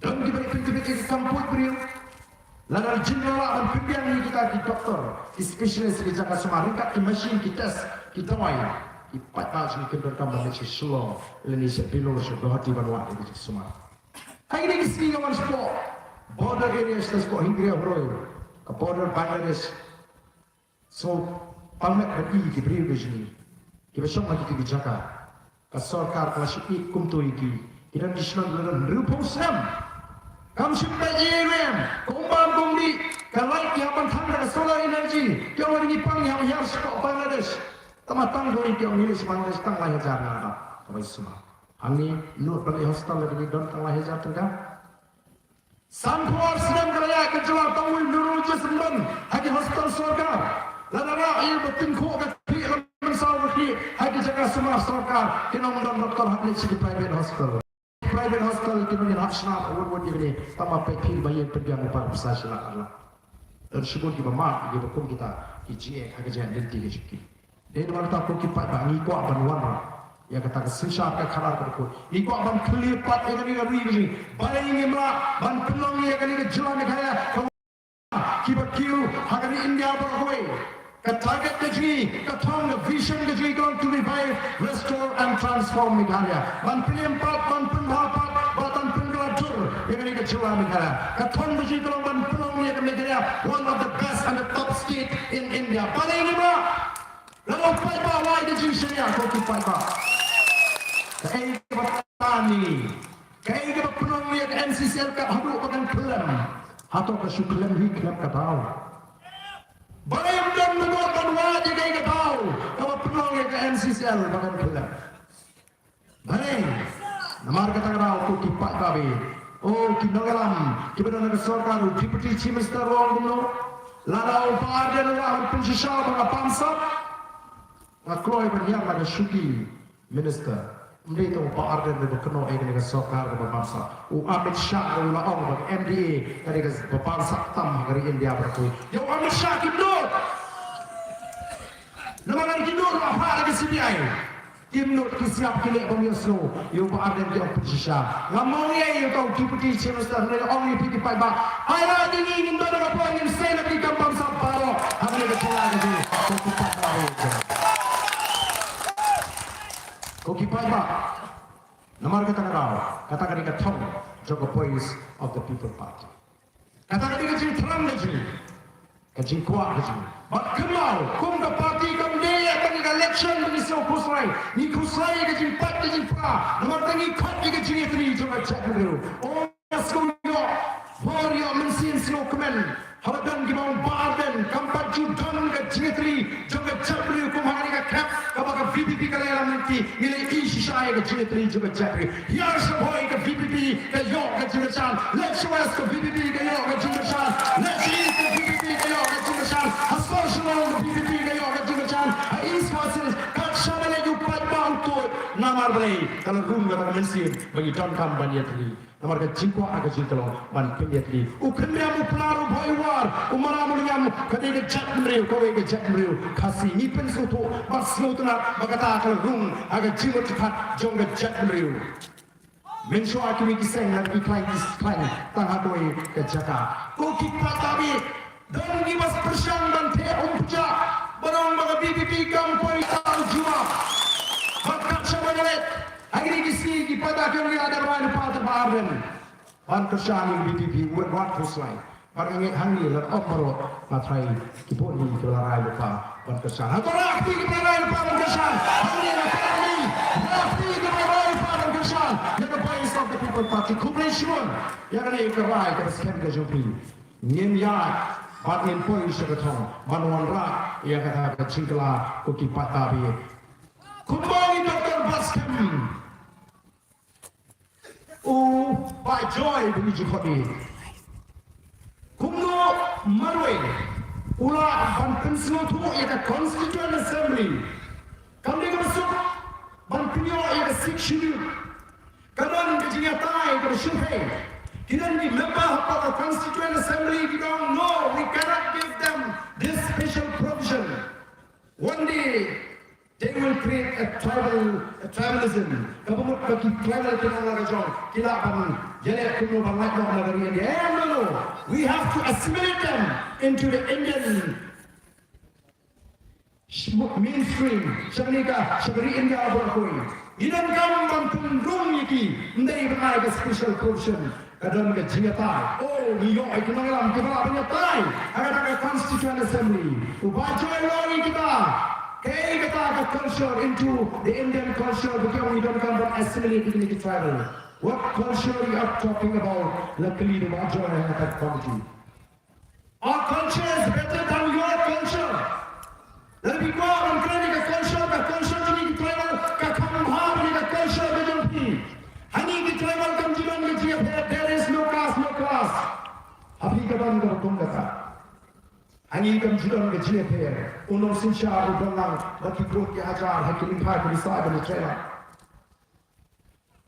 Don kiba leit pyntbit ïa ki kam puid briew. Lada jin la lah ban pynbiang ïa kita ki doktor, ki specialist, ki jaka sumar ryngkat ki machine, ki test, ki dawai, ki paidbah jong ngi kin donkam ban leit sha Shillong lane sha Bilor, sha Guwahati ban wad ïa ki jaka sumar. Ha kine ki sngi nga wan shapoh border area, shapoh Hyngriew Hynroi, ka border Bangladesh. So, pang met ban i ki briew ki jong ngi kiba shong ha kito ki jaka. Ka sorkar ka la shu ïeit kumto ïa ki. Ki don ki shnong ki la don hynriewphew snem. Kam shym peit ei ei ruh em. Ka um bam ka um dih. Ka light ki hap ban thang da ka solar energy. Ki ong ngi pang, ngi hap hiar shapoh Bangladesh. Tang ma tang dei ki ong ngi leit sha Bangladesh tang lai hajar nga dap. Ka bai sumar. Hangne nud ban leit hostel lada ngi don tang lai hajar tyngka. Sanphew snem ka la ïaid ka jylla tang u Nurul Jason Bond ha ki hospital sorkar. Lada rah ïa ba tyngkhuh ka khlieh, la mynsaw ka khlieh ha ki jaka sumar sorkar, kin ym don doktor hap leit sha ki private hospital. Private hospital kin ym ïa hap shna wut wut ïa kine, tang ba peit phi ba ïeng pynbiang u par pisa shna arla. Don shibun kiba mad kiba kum kita ki jingeh ha ka jingïaid lynti ka jong ki. Dei namar kata ko ki paidbah ngi kwah ban wanrah ïa kata ka synshar ka khadar ka dkhot. Ngi kwah ban khlieh pat ïa kane ka ri ka jong ngi. Balei ngim lah ban pynlong ïa kane ka jylla Meghalaya ka kiba kiew ha ka ri India baroh kawei. Ka target ka jong ngi, ka thong, ka vision ka jong ngi ka long to revive, restore and transform Meghalaya. Ban pynïeng pat, ban pynbha pat, ban pynkylla dur ïa kane ka jylla Meghalaya. Ka thong ka jong ngi ka long ban pynlong ïa ka Meghalaya one of the best and the top state in India. Balei ngim lah? Lada u paidbah wai da jingshaniah, ko ki paidbah, kaei kaba tan ïa ngi? Kaei kaba pynlong ïa ka M C C L kat haduh ba kan khlem? Hato ka shu khlem hi khlem ka daw? Balei ym don mano ban wad ïa kaei ka daw kaba pynlong ïa ka M C C L ba kan khlem? Balei? Namar kata ka daw ko ki paidbah, o ki nongïalam kiba don ha ka sorkar, u Deputy Chief Minister u ong kumno? Lada u Bah Ardent u lah ban pynshisha ba nga bamsap, nga kloi ban ïam la ka shuki minister. Ym dei tang u Bah Ardent uba kynnoh ïa kane ka sorkar kaba bamsap. U Amit Shah u la ong ba ka M D A ka dei kaba bamsap tam ha ka ri India baroh kawei. Ïa u Amit Shah kim nud. Namar ki nud la phah da ka C B I. Kim nud ki siap ki leh ban ïohsngew ïa u Bah Ardent ki ong pynshisha. Nga mong ïa ïa u Deputy Chief Minister, nga ong ïa phi ki paidbah, ai lad ïa ngi, ngin don ha ka por ngin sei na ki kam bamsap baroh ha kane ka jylla ka jong ngi. Ko ki paidbah, ko ki paidbah, namar kata ka daw, kata ka dei ka thong jong ka Voice of the People Party. Kata ka dei ka jingthrang ka jong ngi, ka jingkwah ka jong ngi. Bad kynmaw, kum ka party kam dei ïa kane ka election ba ngi sngew khuslai. Ngi khuslai ïa ka jingpait ka jingpra, namar kata ngi khot ïa ka jingïatylli jong ka jaitbynriew. Ym sngew ïoh bor ïoh mynsiem sngewkmen haba don kiba ong Bah Ardent kam pat ju don ka jingïatylli jong ka jaitbynriew kum ha kane ka khep kaba ka V P P ka la ïalam lynti. Ngi la ïohi shisha ïa ka jingïatylli jong ka jaitbynriew. Hiar sha Bhoi ka V P P ka ïoh ka jingkyrshan. Leit sha West ka V P P ka ïoh ka jingkyrshan. Leit sha East ka V P P ka ïoh ka jingkyrshan. Ha Sor Shillong ka V P P ka ïoh ka jingkyrshan. Ha East Khasi Hills, kat shaba leit u paidbah u tuid. Namar balei? Ka la rung kata ka mynsiem ba ngi donkam ban ïatylli. Namar ka jingkwah ka jingkyllon ban pynïatylli. U khyndiat u plar u bhoi u war, u maram u lyngngoh, ka dei ka jaitbynriew, kawei ka jaitbynriew Khasi. Ngi pynsngewthuh bad sngewtynnat ba kata ka la rung ha ka jingmut jingpyrkhat jong ka jaitbynriew. Mynshuwa kiwei ki seng la ki khlaiñ ki khlaiñ tang ha kawei ka jaka. Ko ki paidbah, don kiba pyrshang ban theh umphniang, ban ong ba ka V P P kam poi ta u jubab. Bad kat shaba leit ha kine ki sngi ki paidbah ki ong ngi la dep rai lypa da Bah Ardent. Ban kyrshan ïa ka V P P wat wat khuslai. Bad nga ngeit hangne la ym baroh, nga tharai ki bun ki la rai lypa ban kyrshan. Hato la kti kiba rai lypa ban kyrshan? Hangne la tharai la kti kiba rai lypa ban kyrshan ïa ka Voice of the People Party. Khublei shibun ïa kane ka rai kaba skhem ka jong phi. Ngin ïaid bad ngin poi sha ka thong ban wanrah ïa kata ka jingkylla, ko ki paidbah. Kumba u Doktor Batskhem, u Bah Joy ba ngi ju khot ïa, kumno marwei u lah ban pynsngewthuh ïa ka Constituent Assembly? Kam dei kaba suk ban pynïoh ïa ka Sixth Schedule. Ka don ka jingïatai kaba shyrkhei. Ki don ki member hapoh ka Constituent Assembly ki ong, "No, we cannot give them this special provision." One day they will create a tribal, a tribalism. Kaba mut ba ki tribal kin ong la ka jong, ki lah ban ïaleh kumno ban lait noh na ka ri India. Eh, no, no. We have to assimilate them into the Indian mainstream, sha kane ka, sha ka ri India baroh kawei. Ngi donkam ban pynrung ïa ki, ym dei ban ai ka special provision. Ka don ka jingïatai. Oh, ngi ïoh ïa ki nongïalam kiba lah ban ïatai ha kata ka Constituent Assembly. U Bah Joy u ong ïa kita, kaei kata ka culture into the Indian culture, ba ki ong ngi donkam ban assimilate ïa kine ki tribal. What culture you are talking about? La kylli u Bah Joy ha kata ka committee. Our culture is better than your culture. Lada phi kwah ban kren ïa ka culture, ka culture jong ngi ki tribal ka kham bha ban ïa ka culture ka jong phi. Ha ngi ki tribal kam ju don ka jingïapher, there is no caste, no class. Api ka ban ka kum kata. Ani kam judon ka jingeh pher. U nongsynshar u don lang ba ki pud ki hajar ha ki lyngkha ki sa ban trela.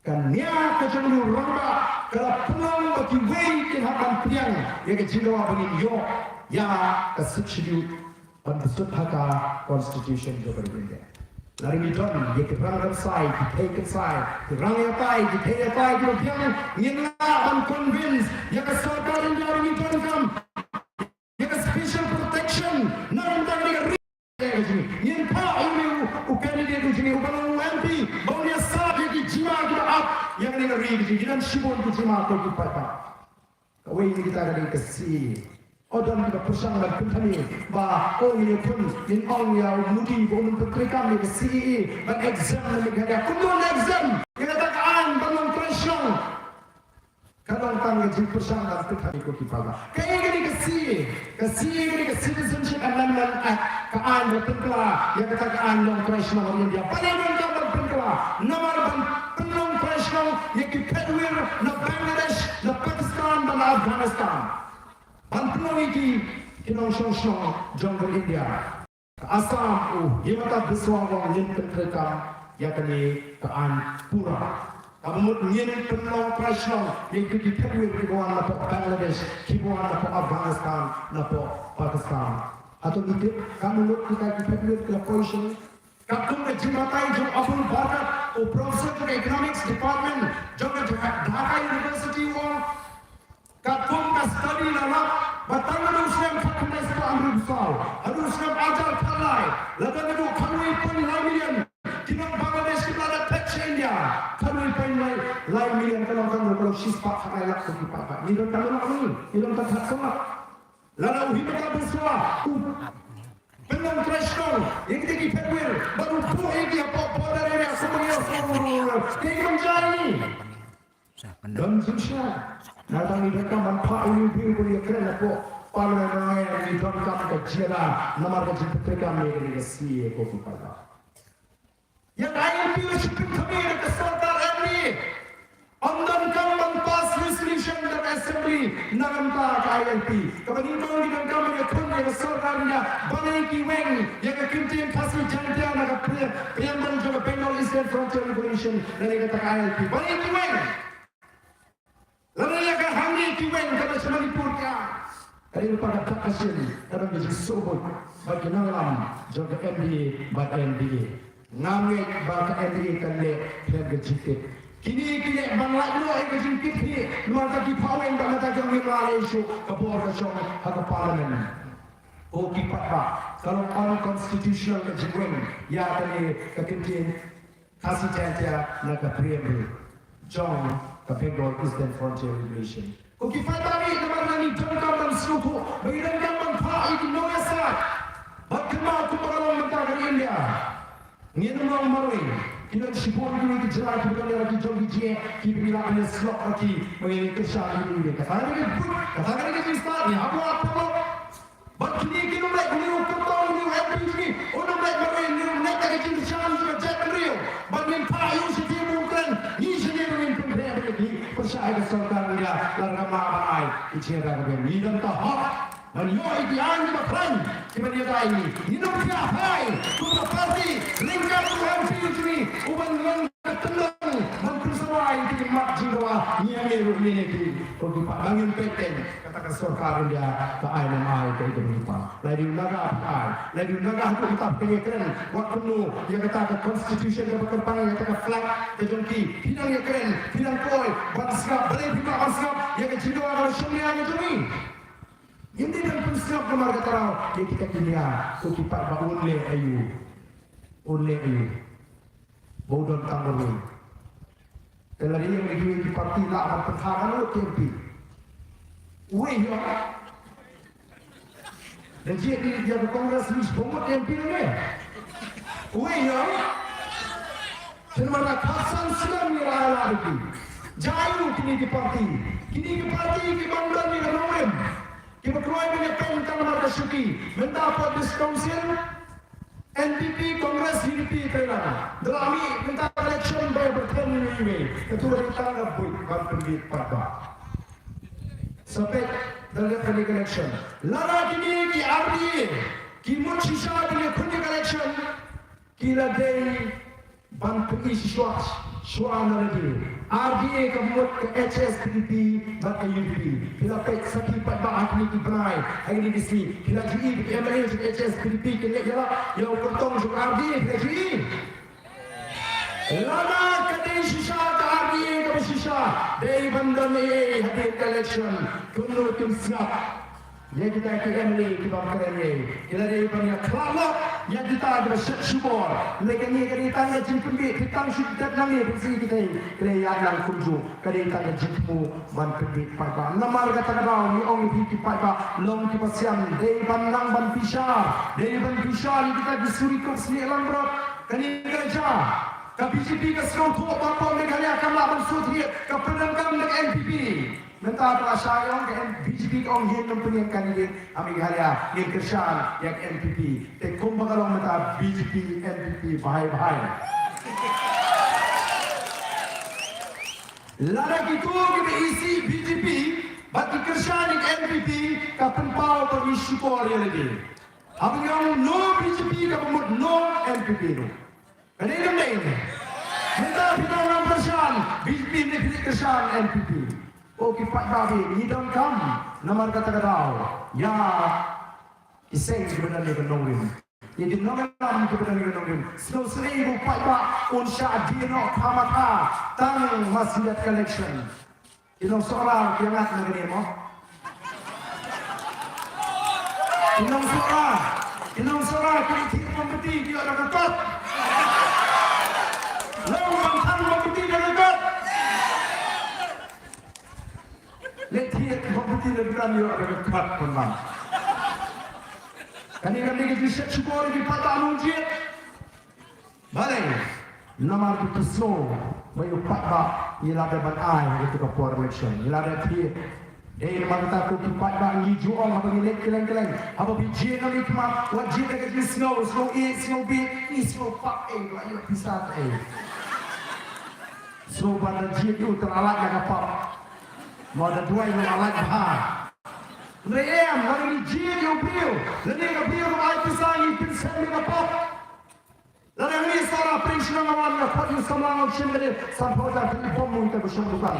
Ka nia ka jong u rangbah ka la pynlong ba kiwei kin hap ban pdiang ïa ka jingdawa ba ngin ïoh ïa ka Sixth Schedule ban pynshai ha ka Constitution jong ka India. Lada ngi don ïa ki rang kynsai, ki thei kynsai, ki rang ïatai, ki thei ïatai, ki ba biang, ngin lah ban convince ïa ka sorkar India ba ngi donkam ïa ka special protection na ka bynta ka ri. Ngin phah ïa u, u candidate u jong ngi uba long u M P ba un ïasah ïa ki jingma kiba ap ïa kane ka ri ka jong ngi. Ngi don shibun ki jingma, ko ki paidbah. Kawei na kita ka dei ka C A A. O, don kiba pyrshang ban pynthame ba, o, ngin ïakhun, ngin ong ïa u Modi ba un pyntreikam ïa ka C A A ban exempt na Meghalaya. Kumno un exempt ïa kata ka aiñ ban long trai shnong? Ka long tang ka jingpyrshang ban pynthame, ko ki paidbah. Kaei kane ka C A A? Ka C A A kane ka Citizenship Amendment Act, ka aiñ ba pynkylla ïa kata ka aiñ long trai shnong ha India. Balei donkam ban pynkylla? Namar ban pynlong trai shnong ïa ki phetwir na Bangladesh, na Pakistan bad na Afghanistan. Ban pynlong ïa ki ki nongshong shnong jong ka India. Ka Assam, u Himanta Biswa u ong ngin pyntreikam ïa kane ka aiñ pura. Kaba mut ngin pynlong trai shnong ïa kito ki phetwir kiba wan napoh Bangladesh, kiba wan napoh Afghanistan, napoh Pakistan. Hato ngi tip katno ngut kita ki phetwir ki la poi sha ngi? Katkum ka jingbatai jong Abul Barkat, u professor jong ka Economics Department jong ka Dhaka University u ong, katkum ka study la lap ba tang naduh u snem khatkhyndai spah hynriewphew saw haduh u snem arhajar khatlai, la don haduh khatwei point lai million ki nong Bangladesh kiba la dep phet sha India. Khatwei point lai million ka long, ka long, ka long shispah khatlai lak, ko ki paidbah. Ngi donkam, ngi donkam khatsaw lak. Lada u Himanta Biswa u pynlong trai shnong ïa kita ki phetwir bad u buh ïa ki hapoh border area, kumba ngi ong, kaei ban jia ïa ngi? Don jingshisha. Nangta ngi donkam ban phah ïa u Bill ba un ïakren hapoh Parliament, ngi donkam ka jingïada namar ka jingpyntreikam ïa kane ka C A A, ko ki paidbah. Ïa ka I L P la shu pynthame da ka sorkar M D A. Ym donkam ban pass resolution da ka Assembly na ka bynta ka I L P. Kaba nyngkong ngi donkam ban ïakhun ïa ka sorkar India ban ïa ki weng ïa ka kyntien Khasi Jaintia na ka pre-, preamble jong ka Bengal Eastern Frontier Regulation lane kata ka I L P. Ban ïa ki weng. Lada ïa ka hangne ki weng kaba sha Manipur ka, ka dei lypa ka dak ka shin, ka dang ka jingsngewbha bad ki nongïalam jong ka M D A bad N D A. Ngam ngeit ba ka M D A kan leh khlem ka jingkit. Kine ki leh ban lait noh ïa ka jingkit hi, namar ka ki phah weng bad kata ka weng la leh shuh ka bor ka shong ha ka parliament. Ko ki paidbah, ka long unconstitutional ka jingweng ïa kane ka kyntien Khasi Jaintia na ka preamble jong ka Bengal Eastern Frontier Regulation. Ko ki paidbah, namar ngi donkam ban sngewthuh ba ngi donkam ban phah ïa ki nongïasaid. Bad kynmaw kumba ka long mynta ka India, ngin ym long marwei. Ki don shibun kiwei ki jylla kiba don ïa la ki jong ki jingeh kiba ngi lah ban ïasyllok ïa ki ba ngin kyrshan ïa ki. Kata ka dei ka buit, kata ka dei ka jingstad, ngi hap ban wad paralok. Bad kine kin ym leit, une u kyrtong, une u M P jong ngi un ym leit marwei, une u leit da ka jingkyrshan jong ka jaitbynriew. Bad ngin phah ïa u sha ki, ba un kren, ngi shane ruh ngin pynkhreh ïa ki pyrshah ïa ka sorkar India lada ka mad ban ai ki jingïada ka beiñ. Ngi don ka hok ban ïoh ïa ki aiñ kiba khlaiñ kiban ïada ïa ngi. Ngin ym thiah phai kum ka party ryngkat u M P jong ngi uban long ka tyndong ban pynsawa ïa ki mat jingdawa. Ngi ïa ngi ruh ngi ïa ki, ko ki paidbah, ngin peit keiñ kata ka sorkar India ka ai ne ym ai, ko ki paidbah. Lada u Naga phi ai, lada u Naga haduh mynta phi ïakren wat kumno ïa kata ka constitution kaba kyrpang, ïa kata ka flag ka jong ki, phi dang ïakren, phi dang poi ban sngap, balei phi kwah ban sngap ïa ka jingdawa kaba shongnia ka jong ngi? Ngim dei ban pynsngap namar kata ruh ïa kita ki nia, ko ki paidbah, un leh aïu? Un leh aïu? Ba u don tang marwei. Te lada ïeng ïa kiwei ki party lah ban pynthame lut ki M P. Uei ïa? Da jied ïa ka Congress, ngi shu bym mut M P ne? Uei ïa? Te namar ba khatsan snem ngi la ïaleh ïa ki. Jia aïu kine ki party? Kine ki party ki bym don ïa ka nongrim. Kiba kloi ban ïapeit mynta namar ka shuki. Mynta hapoh District Council, N P P, Congress, U D P, trei lang. Da la mih mynta ka election ba ïa pyrthen iwei iwei. Katu ka dei tang ka buit ban pynbieit paidbah. Sa peit da leh kane ka election. Lada kine ki R D A ki mut shisha ban ïakhun ïa ka election, ki la dei ban pyni shuwa shuwa na lade. R D A ka mut ka H S P D P bad ka U D P. Phi la peit sa ki paidbah ha kine ki bnai, ha kine ki sngi, phi la ju i ki M L A jong ka H S P D P ki leit ïalap ïa u kyrtong jong ka R D A, phi la ju i. Lada ka dei shisha ka R D A kaba shisha, dei ban don ei ei hadien ka election. Kumno kim sngap ïa kita ki M L A kiba kren ei ei. Ki la dei ban ïakhlad noh ïa kita kiba shet shubor. Hynrei kane ka dei tang ka jingpynbeit, ki tang shu dep nangne pynsi kita. Ki la ïaid lang kumjuh. Ka dei tang ka jingthmu ban pynbeit paidbah. Namar kata ka daw ngi ong ïa phi ki paidbah, long kiba siam, dei ban nang ban bishar, dei ban bishar ïa kita ki suri kop snieh langbrot. Kane ka jia, ka B J P ka sngewthuh ba pop Meghalaya kam lah ban shu thied, ka pyndonkam da ka N P P. Mynta ka la shah ïa ong ka B J P ka ong ngin nym pynïeng candidate ha Meghalaya, ngin kyrshan ïa ka N P P. Te kumba ka long mynta B J P N P P bhai bhai. Lada kito kiba isih B J P bad ki kyrshan ïa ka N P P, ka pynpaw ba ngi shukor ïa lade. Haba ngi ong no B J P kaba mut no N P P ruh. Ka dei ne em dei? Mynta phi dang nang kyrshan B J P ne phi kyrshan N P P? O ki paidbah, ngi donkam namar kata ka daw ïa ki seng kiba don ïa ka nongrim. Ïa ki nongïalam kiba don ïa ka nongrim. Sngewsih ba u paidbah un shah die noh ka matha tang ma sngewbha ka election. Ki nong Sohra ki ïangat na kane mo. Ki nong Sohra, ki nong Sohra ki leit thied mombati ki ïoh da ka kot. Long ban thang mombati da ka kot. Leit thied mombati da ka kot, ïoh da ka kot pynban. Kane, kane ka jingshet shukor ki paidbah nongjied. Balei? Namar ki sngew ba ïa u paidbah ngi la dep ban ai ha katu ka por election, ngi la dep thied. Dei namar kata ko ki paidbah ngi ju ong haba ngi leit kylleng kylleng, haba phi jied na i khmat, wat jied da ka jingsngew, sngew ïeit, sngew bieit, ngi sngew pap ei, ba ïoh pisa ei. Sngew ba da jied ïa u te la lait na ka pap. Mo da duwai la lait bha. Hynrei em, lada ngi jied ïa u briew, lane ka briew kaba ai pisa ngi pynshem ïa ka pap. Lada ngi sara pring shnong nga wan nga khot ïa u samla nga shim ka dei sanphew hajar, pynbom u ïa ka ba shong dukan.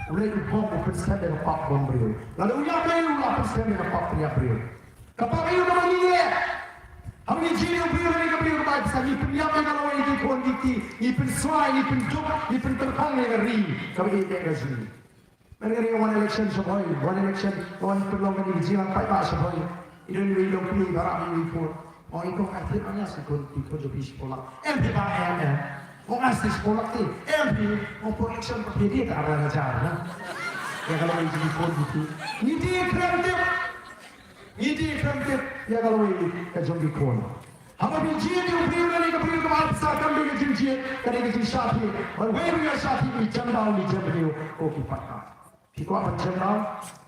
U leit u bom u pynshem ïa ka pap bom briew. Lada u ïap lei u la pynshem ïa ka pap pynïap briew. Ka pap aïu kaba ngi leh? Haba ngi jied ïa u briew lane ka briew kaba ai pisa ngi pynïap ïa ka lawei ki khun ki kti, ngi pynswai, ngi pynduk, ngi pyntyrkhong ïa ka ri kaba ïeit ïa ka jong ngi. Mynta ka dei wan election sha Bhoi, wan election, wan pynlong kane ka jingïalang paidbah sha Bhoi. I don iwei i longkmie ba rah ïa i khun. O i kong, ai thied ma nga shi khun, i khun jong phi shiphew lak. Em phi ba em em. O nga shi shiphew lak te. Em phi, o por election ba phi die ka ar lai hajar na. Ïa ka lawei jong i khun jong phi. Ngi die khlem tip. Ngi die khlem tip ïa ka lawei ka jong ki khun. Haba phi jied ïa u briew lane ka briew kaba ai pisa kam dei ka jingjied, ka dei ka jingshah thied. Haba wei ruh ïa shah thied, ngi jem daw, ngi jem briew, ko ki paidbah. Phi kwah ban jem daw?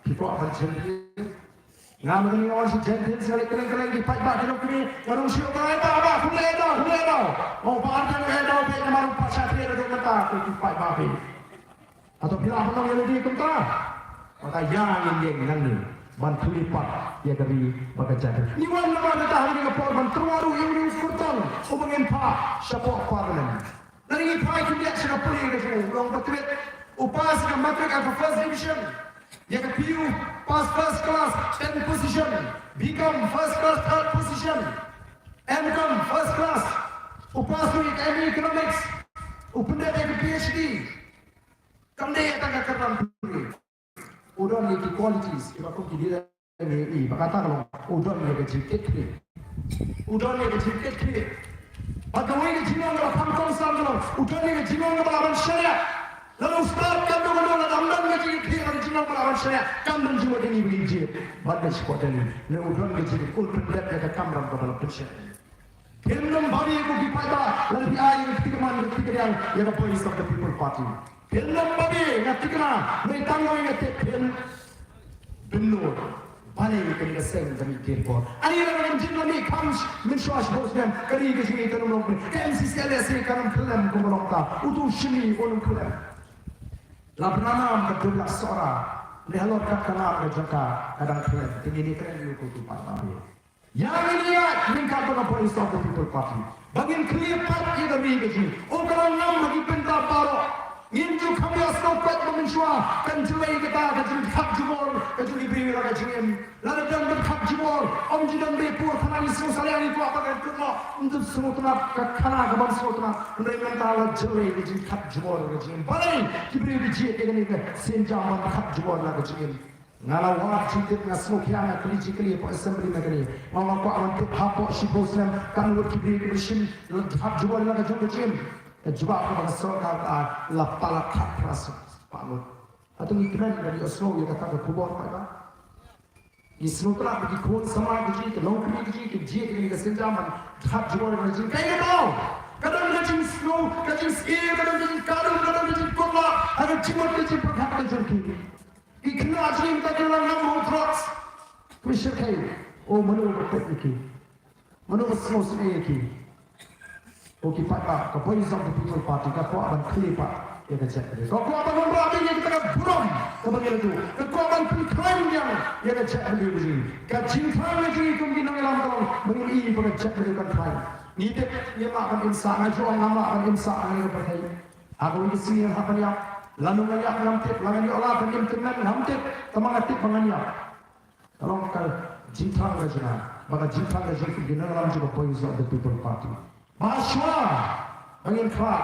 Phi kwah ban jem briew? Nga mynta ngi ong shu jem thied sha leit kylleng kylleng ki paidbah ki longkmie, nga ong shu ong ai bah bah, kumne daw, kumne daw. Ong ba ar jan daw beit namar u pat shah thied haduh mynta, ko ki paidbah phi. Hato phi lah ban ong ïa lade kumta? Mata ïa ngin ïeng nangne ban plie pat ïa ka ri bad ka jaitbynriew. Ngi wan namar kata ha kane ka por ban tyrwa ruh ïa une u kyrtong uba ngin phah shapoh Parliament. Lada ngi phai khyndiat sha ka pule ka jong u, long ba twit u pass ïa ka matric ha ka first division, ïa ka P U pass first class, tenth position, B Com first class, third position, M Com first class, u pass ruh ïa ka M A Economics, u pyndet ïa ka P H D. Kam dei tang ka kyrdan pule. U don ïa ki qualities kiba kum ki dei, ngi i ba kata ka long u don ïa ka jingkit khlieh. U don ïa ka jingkit khlieh. Bad kawei ka jinglong kaba kham kongsan ka long u don ïa ka jinglong kaba lah ban shaniah. Lada u stad kam don, lada ym don ka jingkit khlieh bad ka jinglong kaba lah ban shaniah, kam don jingmut ïa ngi ba ngin jied ban leit shapoh Delhi. Ne u don ka jingkit, un pyndep ïa ka kamram kaba la pynshai. Phin nym babe ko ki paidbah lada phi ai ïa ka kti kamon, ka kti kadiang ïa ka Voice of the People Party. Phin nym babe, nga thikna, hynrei tang ba nga tip phin pynlut. Balei kane ka seng ka mih kyrpot? Ani lada ngam jied lada kham mynshuwa shibun snem, ka ri ka jong ngi kan ym long kumne, ka M C C L S A kan ym khyllem kumba long mynta. Uto u shynni un ym khyllem. La bynrap ka dum la Sohra. Hynrei halor ka kynnoh ka jong ka, ka dang khlem, te ngin ïakren ïa u ko ki paidbah. Ïa ngin ïa, ngin kat ba ka Voice of the People Party, ba ngin khlieh pat ïa ka ri ka jong ngi. U ka long ngam ha ki bynta baroh. Ngim ju kham ïa sngewpeit ba mynshuwa kan jlei kata ka jingkhap jubor ka jong ki briew ïa la ka jingim. Lada don ban khap jubor, ym ju don ba por khana ngi sngewsalia, ngi kwah ba kan kut noh. Ym ju sngewtynnat ka khana ka ban sngewtynnat. Hynrei mynta la jlei ka jingkhap jubor ka jingim. Balei ki briew ki jied ïa kane ka sienjam ban khap jubor la ka jingim? Nga la wad jingtip, nga sngewkhia, nga kylli jingkylli hapoh assembly na kane. Nga la kwah ban tip hapoh shiphew snem kan lut ki briew kiba shim la khap jubor la ka jong ka jingim. Ka jubab kaba ka sorkar ka ai, la palat khatphra snem. Palat. Hato ngi kmen ban ïohsngew ïa kata ka khubor, paidbah? Ngi sngewtynnat ba ki khun samla ki jong ngi, ki nongkmie ki jong ngi, ki jied ïa kane ka sienjam ban khap jubor ka jingim. Kaei kata? Ka don ka jingsngew, ka jingsngew, ka don ka jingkadum, ka don ka jingkut lah ha ka jingmut ka jingpyrkhat ka jong ki. Ki khynnah jong ngi mynta ki la ngam ha u drugs. Ki shyrkhei. O, mano ba peit ïa ki? Mano ba sngewsynei ïa ki? O ki paidbah, ka Voice of the People Party ka kwah ban khlieh pat ïa ka jaitbynriew. Ka kwah ban wanrah biang ïa kata ka burom kaba ngi la duh. Ka kwah ban pynkhlaiñ biang ïa ka jaitbynriew. Ka jingthrang ka jong ngi kum ki nongïalam ka long ba ngin ïohi ba ka jaitbynriew kan khlaiñ. Ngi tip ngim lah ban im sah, nga ju ong ngam lah ban im sah ha kane ka pyrthei. Ha kawei ka sngi ngan hap ban ïap, lano ngan ïap ngam tip, la ngan ïoh lad ban im tymmen ngam tip, tangba nga tip ba ngan ïap. Ka long ka jingthrang ka jong nga, bad ka jingthrang ka jong ki nongïalam jong ka Voice of the People Party. Ba shuwa ba ngin khlad,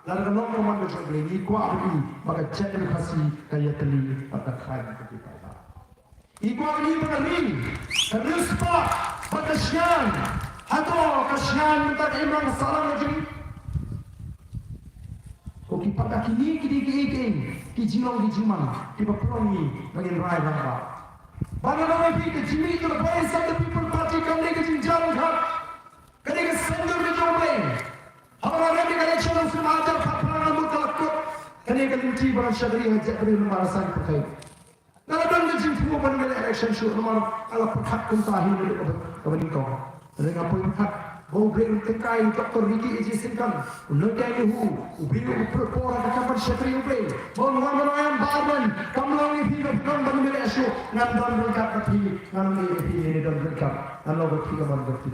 lada ka long ka mon ka jong U Blei, ngi kwah ban ïohi ba ka jaitbynriew Khasi ka ïatylli bad ka khlaiñ, ko ki paidbah. Ngi kwah ban ïohi ba ka ri ka riewspah bad ka shngaiñ. Hato ka shngaiñ mynta ka imlang ka sahlang ka jong ngi? Ko ki paidbah, kine ki dei kiei kiei ki jinglong ki jingman kiba pynlong ïa ngi ba ngin rai rangbah. Bad nga ong ïa phi, ka jingmih jong ka Voice of the People Party kam dei ka jingjia ryngkat. Ka dei ka saiñdur ka jong U Blei. Haba la rai ïa ka election ha u snem ar hajar khatphra, nga mut ka la kut kane ka lynti ba ngan shakri ha jaitbynriew namar ka saiñ pyrthei. Nga la don ka jingthmu ban ïaleh election shuh namar nga la pyrkhat kumta hi naduh kaba, kaba nyngkong. Hynrei nga poi pyrkhat ba U Blei un tyngkai ïa u Doctor Ricky A J Syngkon, u Nongïatai Nehru, u briew uba pynlut por ha ka kam ban shakri U Blei, ba un wan ban ai environment. Kam long ïa phi ba phi don ban ïaleh shuh, ngan don ryngkat bad phi, ngan ong ïa phi, ngan don ryngkat, ngan long bad phi, ngan don bad phi.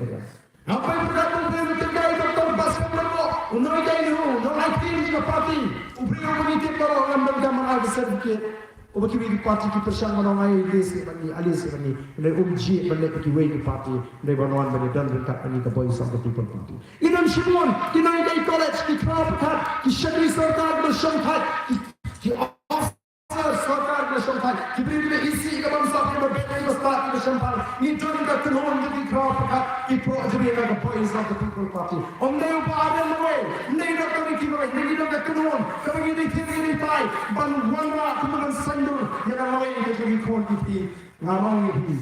Nga poi pyrkhat ba U Blei un tyngkai ïa u Doctor Bascom Lyngdoh, u Nongïatai Nehru, u nong-I P jong ka party, u briew uba ngi tip baroh, ngam donkam ban ai ka certificate. Uba kiwei ki party ki pyrshang ban ong ai list bad ngi, ai list bad ngi. Hynrei um jied ban leit bad kiwei ki party, hynrei ban wan ban ïadon ryngkat bad ngi ka Voice of the People Party. Ngi don shibun ki nonghikai college, ki khraw pyrkhat, ki shakri sorkar kiba shongthait, ki, ki officer sorkar kiba shongthait, ki briew kiba isih, kiba bamsap, kiba beh, kiba stad, kiba shemphang. Ngi don ka kynhun jong ki khraw pyrkhat, ki proh jong ngi na ka Voice of the People Party. Ym dei u Bah Ardent marwei, ym dei u Doctor Ricky marwei, ngi don ka kynhun kaba ngi dei thied ngi dei thait ban wanrah kum ban saiñdur ïa ka lawei ka jong ki khun ki kti. Nga ong ïa phi,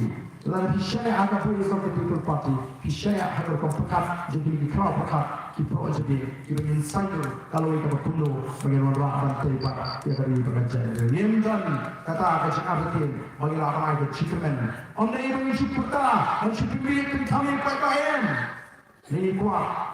lada phi shaniah ha ka Voice of the People Party, phi shaniah ha ka rukom pyrkhat jong kine ki khraw pyrkhat, ki proh jong ngi, kiba ngin saiñdur ka lawei kaba kumno ba ngin wanrah ban tei pat ïa ka ri bad ka jaitbynriew. Ngim don kata ka jingartatien ba ngin lah ban ai ka jingkyrmen. Ym dei ba ngin shu pyrta, ban shu pynmih pynthame paidbah, em. Ngi kwah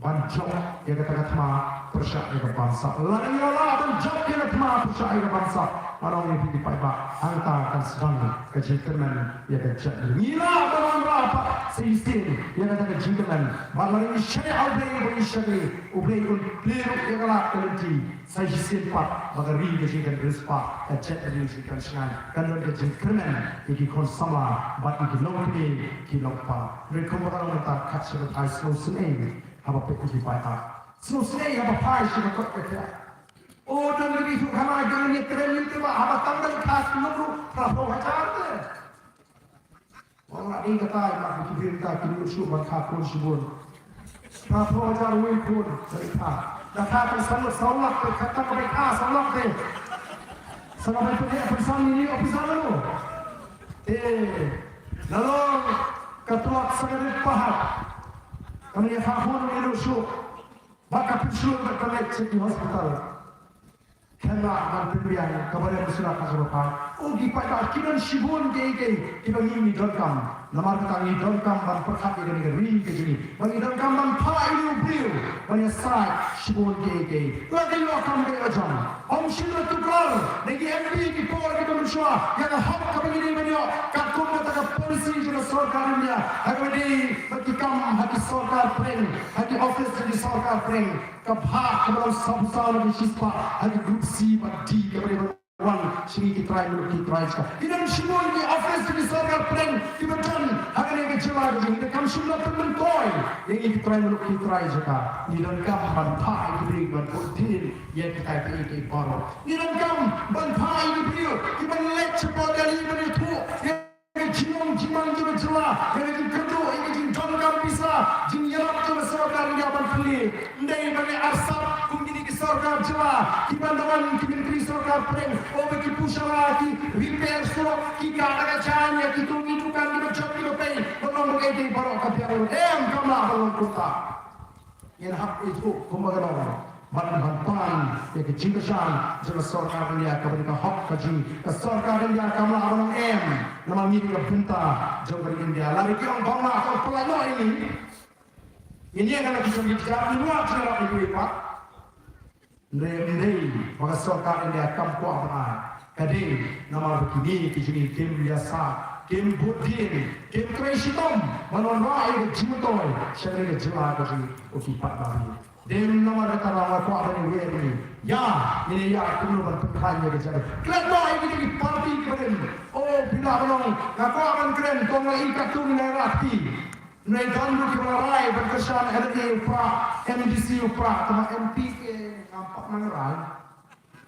ban jop ïa kata ka thma pyrshah ïa ka bamsap. Lada ngi la lah ban jop ïa ka thma pyrshah ïa ka bamsap, nga ong ïa phi ki paidbah, hangta kan sdang ka jingkyrmen ïa ka jaitbynriew. Ngi lah ban wanrah pat sa shisien ïa kata ka jingkyrmen. Bad lada ngi shaniah ha U Blei, ba ngi shakri, U Blei un plie ruh ïa ka lad ka lynti sa shisien pat, ba ka ri ka jong ngi kan riewspah, ka jaitbynriew ka jong ngi kan shngaiñ, kan don ka jingkyrmen ïa ki khun samla bad ïa ki nongkmie ki nongkpa. Hynrei kumba ka long mynta, kat shaba phai sngewsynei haba peit ïa ki paidbah. Sngewsynei haba phai sha ka koit ka khiah. O, don ki briew ha khana jong ngi, kren ïa ki ba haba tang da ka khun ruh phra phew hajar te. Ong la dei kata, ïa ki briew mynta ki nud shuh ban kha khun shibun. Phra phew hajar uwei u khun, da kha. Da kha tang saw, saw lak te, kha tang ka bai kha saw lak te. Sa ka bai pynleh pynsan ïa u officer lano. Te, la long ka tlot sa ka rit pahat. Ka mih ïa kha khun ïa u shuh. Bad ka pynshlur bad ka leit sha ki hospital. Khlem lah ban pynbiang kaba rem shuh ka kaba phai. O ki paidbah, ki don shibun kiei kiei kiba ngi ngi donkam. Namar kata ngi donkam ban pyrkhat ïa kane ka ri ka jong ngi. Ba ngi donkam ban phah ïa u briew ban ïasaid shibun kiei kiei. La ka ïoh kam ka ïoh jam. Ym shym la tuklar na ki M P ki por kiba shuwa ïa ka hok kaba ngi dei ban ïoh katkum kata ka policy jong ka sorkar India ha kaba dei bad ki kam ha ki sorkar pdeng, ha ki office jong ki sorkar pdeng. Ka bhah kaba long sawphew saw na ka shispah ha ki group C bad D kaba dei ban wan sha ngi ki trai muluk ki trai jaka. Ngi don shibun ki office jong ki sorkar pdeng kiba don ha kane ka jylla ka jong ngi, te kam shym la pynmyntoi ïa ngi ki trai muluk ki trai jaka. Ngi donkam ban phah ïa ki briew ban bud dien ïa kitai kiei kiei baroh. Ngi donkam ban phah ïa ki briew kiban leit shapoh Delhi ban ïathuh ïa ka jinglong jingman jong ka jylla, ïa ka jingkyrduh, ïa ka jingdonkam pisa, jingïarap jong ka sorkar India ban pynlong. Ym dei ban ïa arsap kum kine ki sorkar jylla kiban da wan ki myntri sorkar pdeng, oh ba ki pynshai ki repair surok, ki kah da ka jaiñ ïa kito ki dukan kiba jop kiba pei, ban long ba kaei kaei baroh ka biang lut. Em, kam lah ban long kumta. Ngin hap ithuh kumba ka long ban, ban pan ïa ka jingkyrshan jong ka sorkar India kaba dei ka hok ka jong ka sorkar India. Kam lah ban long em, namar ngi dei ka bynta jong ka ri India. Lada ki ong Bangla ka ong pynlait noh ïa ngi, ngin ïeng ha la ki jong ki jaka, ngin wad jingïarap ïa kiwei pat. Hynrei, hynrei ba ka sorkar India kam kwah ban ai. Ka dei namar ba kine ki jong ngi kim ïa sah, kim bud dien, kim trei shitom ban wanrah ïa ka jingmyntoi sha kane ka jylla ka jong ngi, ko ki paidbah. Dei namar kata nga kwah ban ïa wer ïa ngi. Ïa, ngin ïa kumno ban pynkhlaiñ ïa ka jaka. Klet noh ïa kine ki party kiba rim. Oh, phi lah ban ong nga kwah ban kren, to nga ïa katto ngi la ïa kti. Hynrei don ruh kiba la rai ban kyrshan MLA u Prah, MDC u Prah, tangba MPA ngam pat nang rai.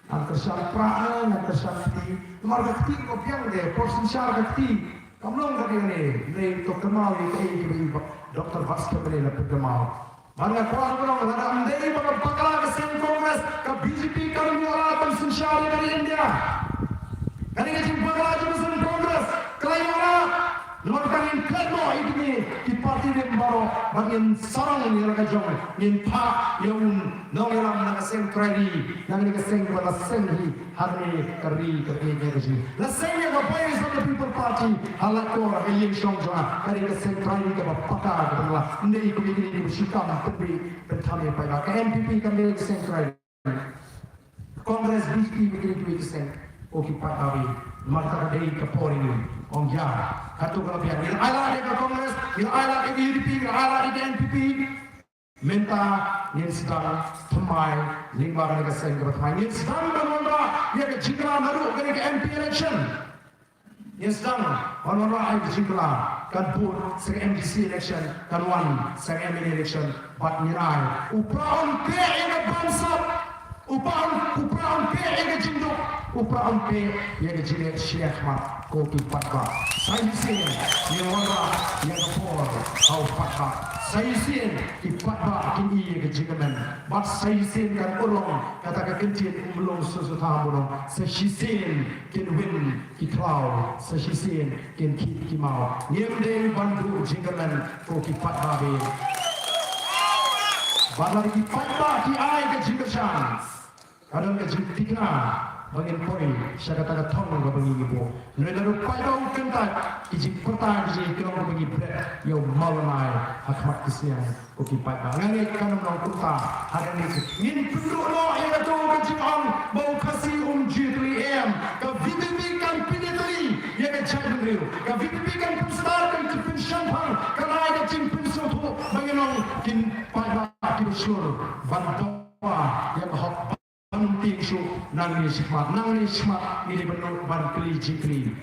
Ngan kyrshan Prah ne ngan kyrshan kti, namar ka kti ka biang de, por synshar ka kti. Kam long ka dei ne, hynrei to kynmaw ïa kaei kaba i Doctor Batskhem la pynkynmaw. Bad nga kwah ban ong, lada ym dei ba ka bakla ka seng Congress, ka BJP kam ïoh lad ban synshar ïa ka ri India. Ka dei ka jingbakla jong ka seng Congress ka la ïoh lad. Namar kata ngin klet noh ïa kine ki party rim baroh bad ngin sarong ïa la ka jong, ngin phah ïa u nongïalam na ka seng trai ri, na kane ka seng ba la seng hi ha kane ka ri, ka ri ka jong ngi. La seng ïa ka Voice of the People Party ha Laitkor, ha ka ïing shong jong nga, ka dei ka seng trai ri kaba paka kaba la. Ym dei kum ïa kine kiba shu kam pynbiej pynthame paidbah. Ka NPP kam dei ka seng trai ri. Congress, BJP, ïa kine kiwei ki seng, ko ki paidbah. Namar kata ka dei ka por ïa ngi ong ïa, katto ka la biang. Ngi la ai lad ïa ka Congress, ngi la ai lad ïa ka UDP, ngi la ai lad ïa ka NPP. Mynta ngin sdang thymmai lyngba kane ka seng kaba thymmai. Ngin sdang ban wanrah ïa ka jingkylla naduh kane ka MP election. Ngin sdang ban wanrah ïa ka jingkylla, kan bud sa ka MDC election, kan wan sa ka MLA election. Bad ngin ai, u Prah un peit ïa ka bamsap, u Prah un, u Prah un peit ïa ka jingduk, u Prah un peit ïa ka jingleh shiliang khmat, ko ki paidbah. Sa shisien ngin wanrah ïa ka por ha u paidbah. Sa shisien ki paidbah kin ïoh ïa ka jingkmen. Bad sa shisien kan urlong kata ka kyntien u mlung sngewthuh ba long, sa shisien kin win ki khlaw, sa shisien kin khih ki maw. Ngim dei ban duh jingkmen, ko ki paidbah. Bad lada ki paidbah ki ai ka jingkyrshan, ka don ka jingthikna ba ngin poi sha kata ka thong kaba ngi buh. Hynrei lada u paidbah u kyntait, ki jingpyrta ki jingïakynduh kaba ngi bret ïa u maw, la nai ha khmat ki sniang. Ko ki paidbah, nga ngeit kan ym long kumta. Hadien ngi, ngin pynduh noh ïa kato ka jingong ba u Khasi um ju ïatylli, em. Ka VPP kan pynïatylli ïa ka jaitbynriew. Ka VPP kan pynstad, kan pynshemphang, kan ai ka jingpynsngewthuh ba ngin long ki paidbah kiba shlur ban dawa ïa ka hok. Ban ym tieng shuh, nangne shakhmat, nangne shakhmat ngi dei ban nud ban kylli jingkylli.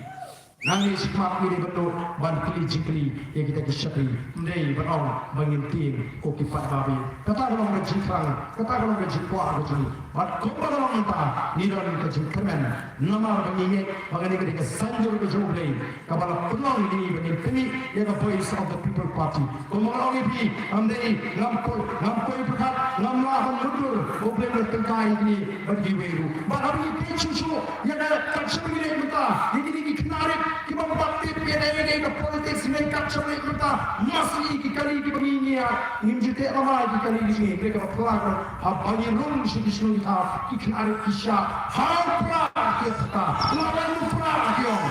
Nangne shakhmat ngi dei ban nud ban kylli jingkylli ïa kita ki shakri. Ym dei ban ong ba ngin tieng, ko ki paidbah. Kata ka long ka jingthrang, kata ka long ka jingkwah ka jong ngi. Bad kumba ka long mynta, ngi don ka jingkyrmen namar ba ngi ngeit ba kane ka dei ka saiñdur ka jong U Blei. Kaba la pynlong ïa ngi ba ngin pynmih ïa ka Voice of the People Party. Kumba nga ong ïa phi, ym dei ngam poi, ngam poi pyrkhat, ngam lah ban mutdur, U Blei u la tyngkai ïa ngi bad kiwei ruh. Bad haba ngi peit shuh shuh ïa ka, kat shaba ngi leit mynta, ïa kine ki khynnah rit kiba ym pat tip ïa ka, ïa ka politics, ne kat shaba ngi leit mynta, ma sngi ki kali kiba ngi ñiah, ngim ju teh lama ïa ki kali ki jong ngi, hynrei kaba phylla ka long haba ngi rung sha ki shnong ki thaw, ki khynnah rit ki shah, ha u Prah ki ïa kata, la wan u Prah ki ong.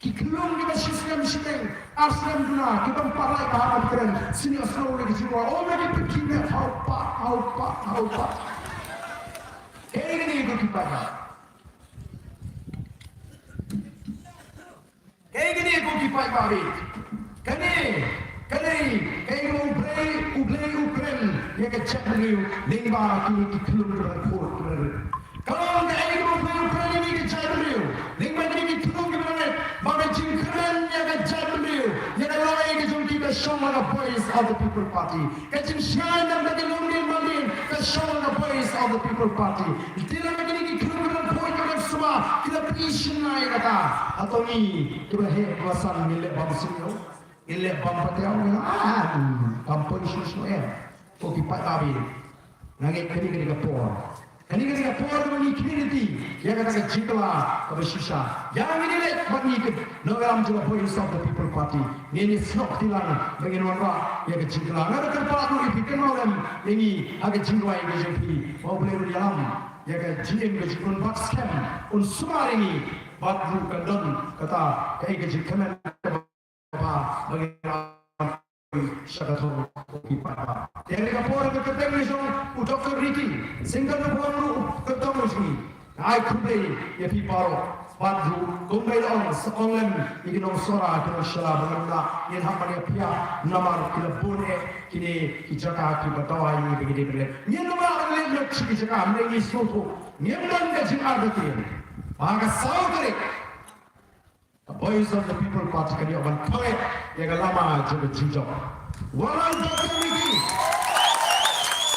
Ki khyllung kiba shi snem shiteng, ar snem duna, kiba ym pat lait bha ban kren, senior snow ne ki jingrwai, oh, me ki pynkhih met, ha u Prah, ha u Prah, ha u Prah. Kaei kane, ko ki paidbah? paidbah. Kane, kane, kaei kaba U Blei, U Blei u kren ïa ka jaitbynriew lyngba kine ki khyllung kiba khuid kiba rit. Ka long kaei kaba U Blei u kren ïa kine ki jaitbynriew lyngba kine ki khyllung kiba rit, ba ka jingkyrmen ïa ka jaitbynriew, ïa ka lawei ka jong ki ka shong ha ka Voice of the People Party. Ka jingshngaiñ na ka longdien mandien ka shong ha ka Voice of the People Party. Te lada kine ki khyllung kiba khuid kiba suba ki la pynshim ïa kata, hato ngi kiba heh kiba san ngin leh bam sniew, ngin leh bam patew, ngin, ah, kam poi shuh shuh em. Ko ki paidbah, nga ngeit kane ka dei ka por, kane ka dei ka por kaba ngi khmih lynti ïa kata ka jingkylla kaba shisha. Ïa ngi, ngi leit bad ngi ki nongïalam jong ka Voice of the People Party, ngin ïasnoh kti lang ba ngin wanrah ïa ka jingkylla. Nga da kyrpad ruh ïa phi, kynmaw lem ïa ngi ha ka jingrwai ka jong phi, ba U Blei un ïalam ïa ka jingim ka jong un bad skhem un sumar ïa ngi, bad ruh kan don kata kaei ka jingkmen ba, ba ngi sha ka thong u ki paidbah. Te ha kane ka por ka kyrteng ka jong u Doctor Ricky Syngkon u bun ruh ka thong u jong ngi. Ai khublei ïa phi baroh. Bad ruh kumba i la ong, sa ong lem ïa ki nongshong shnong ki nongshong sla ba ngin ym lah, ngin hap ban ïa phiah namar ki la bun eh kine ki jaka kiba dawa ïa ngi ba ngi dei ban leit. Ngin ym lah ban leit lut sha ki jaka, hynrei ngi sngewthuh ngim don ka jingartatien ba ha ka saw tarik ka Voice of the People Party kan ïoh ban kawek ïa ka lama jong ka jingjop. Wat la u Doctor Ricky,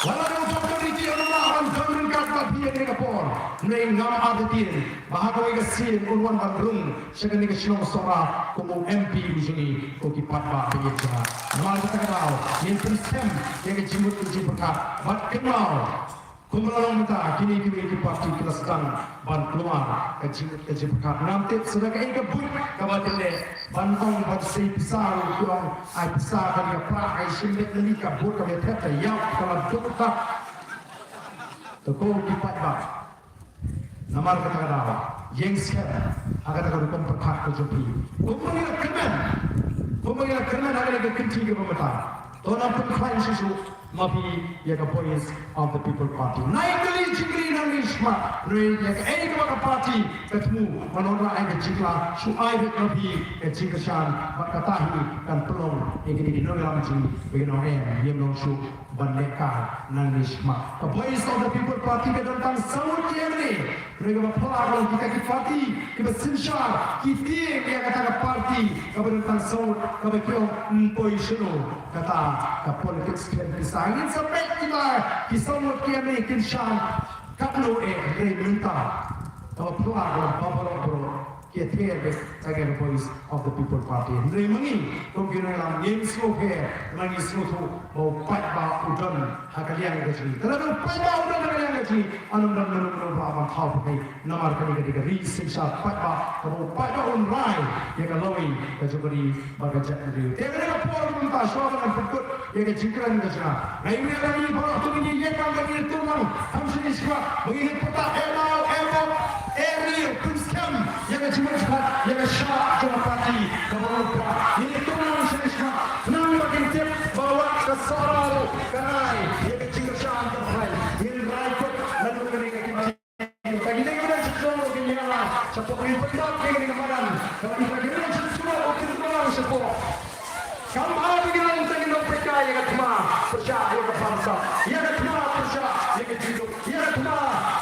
wat la u Doctor Ricky un ym lah ban don ryngkat bad phi ha kane ka por, hynrei ngam artatien ba ha kawei ka sien un wan ban rung sha kane ka shnong Sohra kum u M P u jong ngi, ko ki paidbah ba ïeit jong nga. Namar kata ka daw ngin pynskhem ïa ka jingmut ka jingpyrkhat bad kynmaw, kumba la long mynta, kine kiwei ki party ki la sdang ban kulmar ka jing, ka jingpyrkhat. Ngam tip sa da kaei ka buit kaba kin leh, ban ong ban sei pisa ruh ki ong ai pisa, kan ka prah, ai shim beit lane ka vote ka beit, te ïap ka la duk dak. To ko ki paidbah, namar kata ka daw ïeng skhem ha kata ka rukom pyrkhat ka jong phi. Kumba ngi la kyrmen, kumba ngi la kyrmen ha kane ka kynti kaba mynta, to nang pynkhlaiñ shuh shuh ma phi ïa ka Voice of the People Party. Nai kylli jingkylli, nang ïeng shakhmat, hynrei ïa kaei kaba ka party ka thmu ban wanrah ïa ka jingkylla, shu ai beit ma phi ka jingkyrshan, bad kata hi kan pynlong ïa kine ki nongïalam jong ngi ba kin ong em, ym long shuh ban leh kai, nang ïeng shakhmat. Ka Voice of the People Party ka don tang saw ngut ki MLA, hynrei kaba phylla ka long kita ki party kiba synshar, ki tieng ïa kata ka party kaba don tang saw ngut, kaba ki ong ym poi shano kata ka politics khlem pisa. Ngin sa peit kita ki saw ngut ki MLA kin shah katno eh, hynrei mynta kaba phylla ka long ba baroh baroh ki ïather beit ha ka Voice of the People Party. Hynrei ma ngi kum ki nongïalam ngim sngewpher, ma ngi sngewthuh ba u paidbah u don ha ka liang ka jong ngi. Te lada u paidbah u don ha ka liang ka jong ngi, un ym don mano mano ba ban thaw pyrthei. Namar kane ka dei ka ri synshar paidbah, kaba u paidbah un rai ïa ka lawei ka jong ka ri bad ka jaitbynriew. Te ha kane ka por mynta, shuwa ban pynkut ïa ka jingkren ka jong nga, nga ai ruh ïa ngi baroh to ngin ïeng lang, ngin ïatur lang kham shane shakhmat ba ngin pyrta, eh, nau, eh, bok, eh, ri, pynskhem ïa ka jingmut jingpyrkhat, ïa ka shah jong ka party kaba ngi pyrta. Ngin ïatur lang shane shakhmat, khnang ba kin tip ba wat ka Sohra ruh ka rai ïa ka jingkyrshan ka party. Ngin rai kut naduh kane ka kynti. Kita ki dei ban sdang ruh, kin ïa la shapoh, kin pynbit ïa kane ka madan. Kaba kita ki dei ban sdang ruh, kin pynbit shapoh. Kam ai ba ngin long tang ki nongpeitkai ïa ka thma pyrshah ïa ka bamsap, ïa ka thma pyrshah ïa ka jingduk, ïa ka thma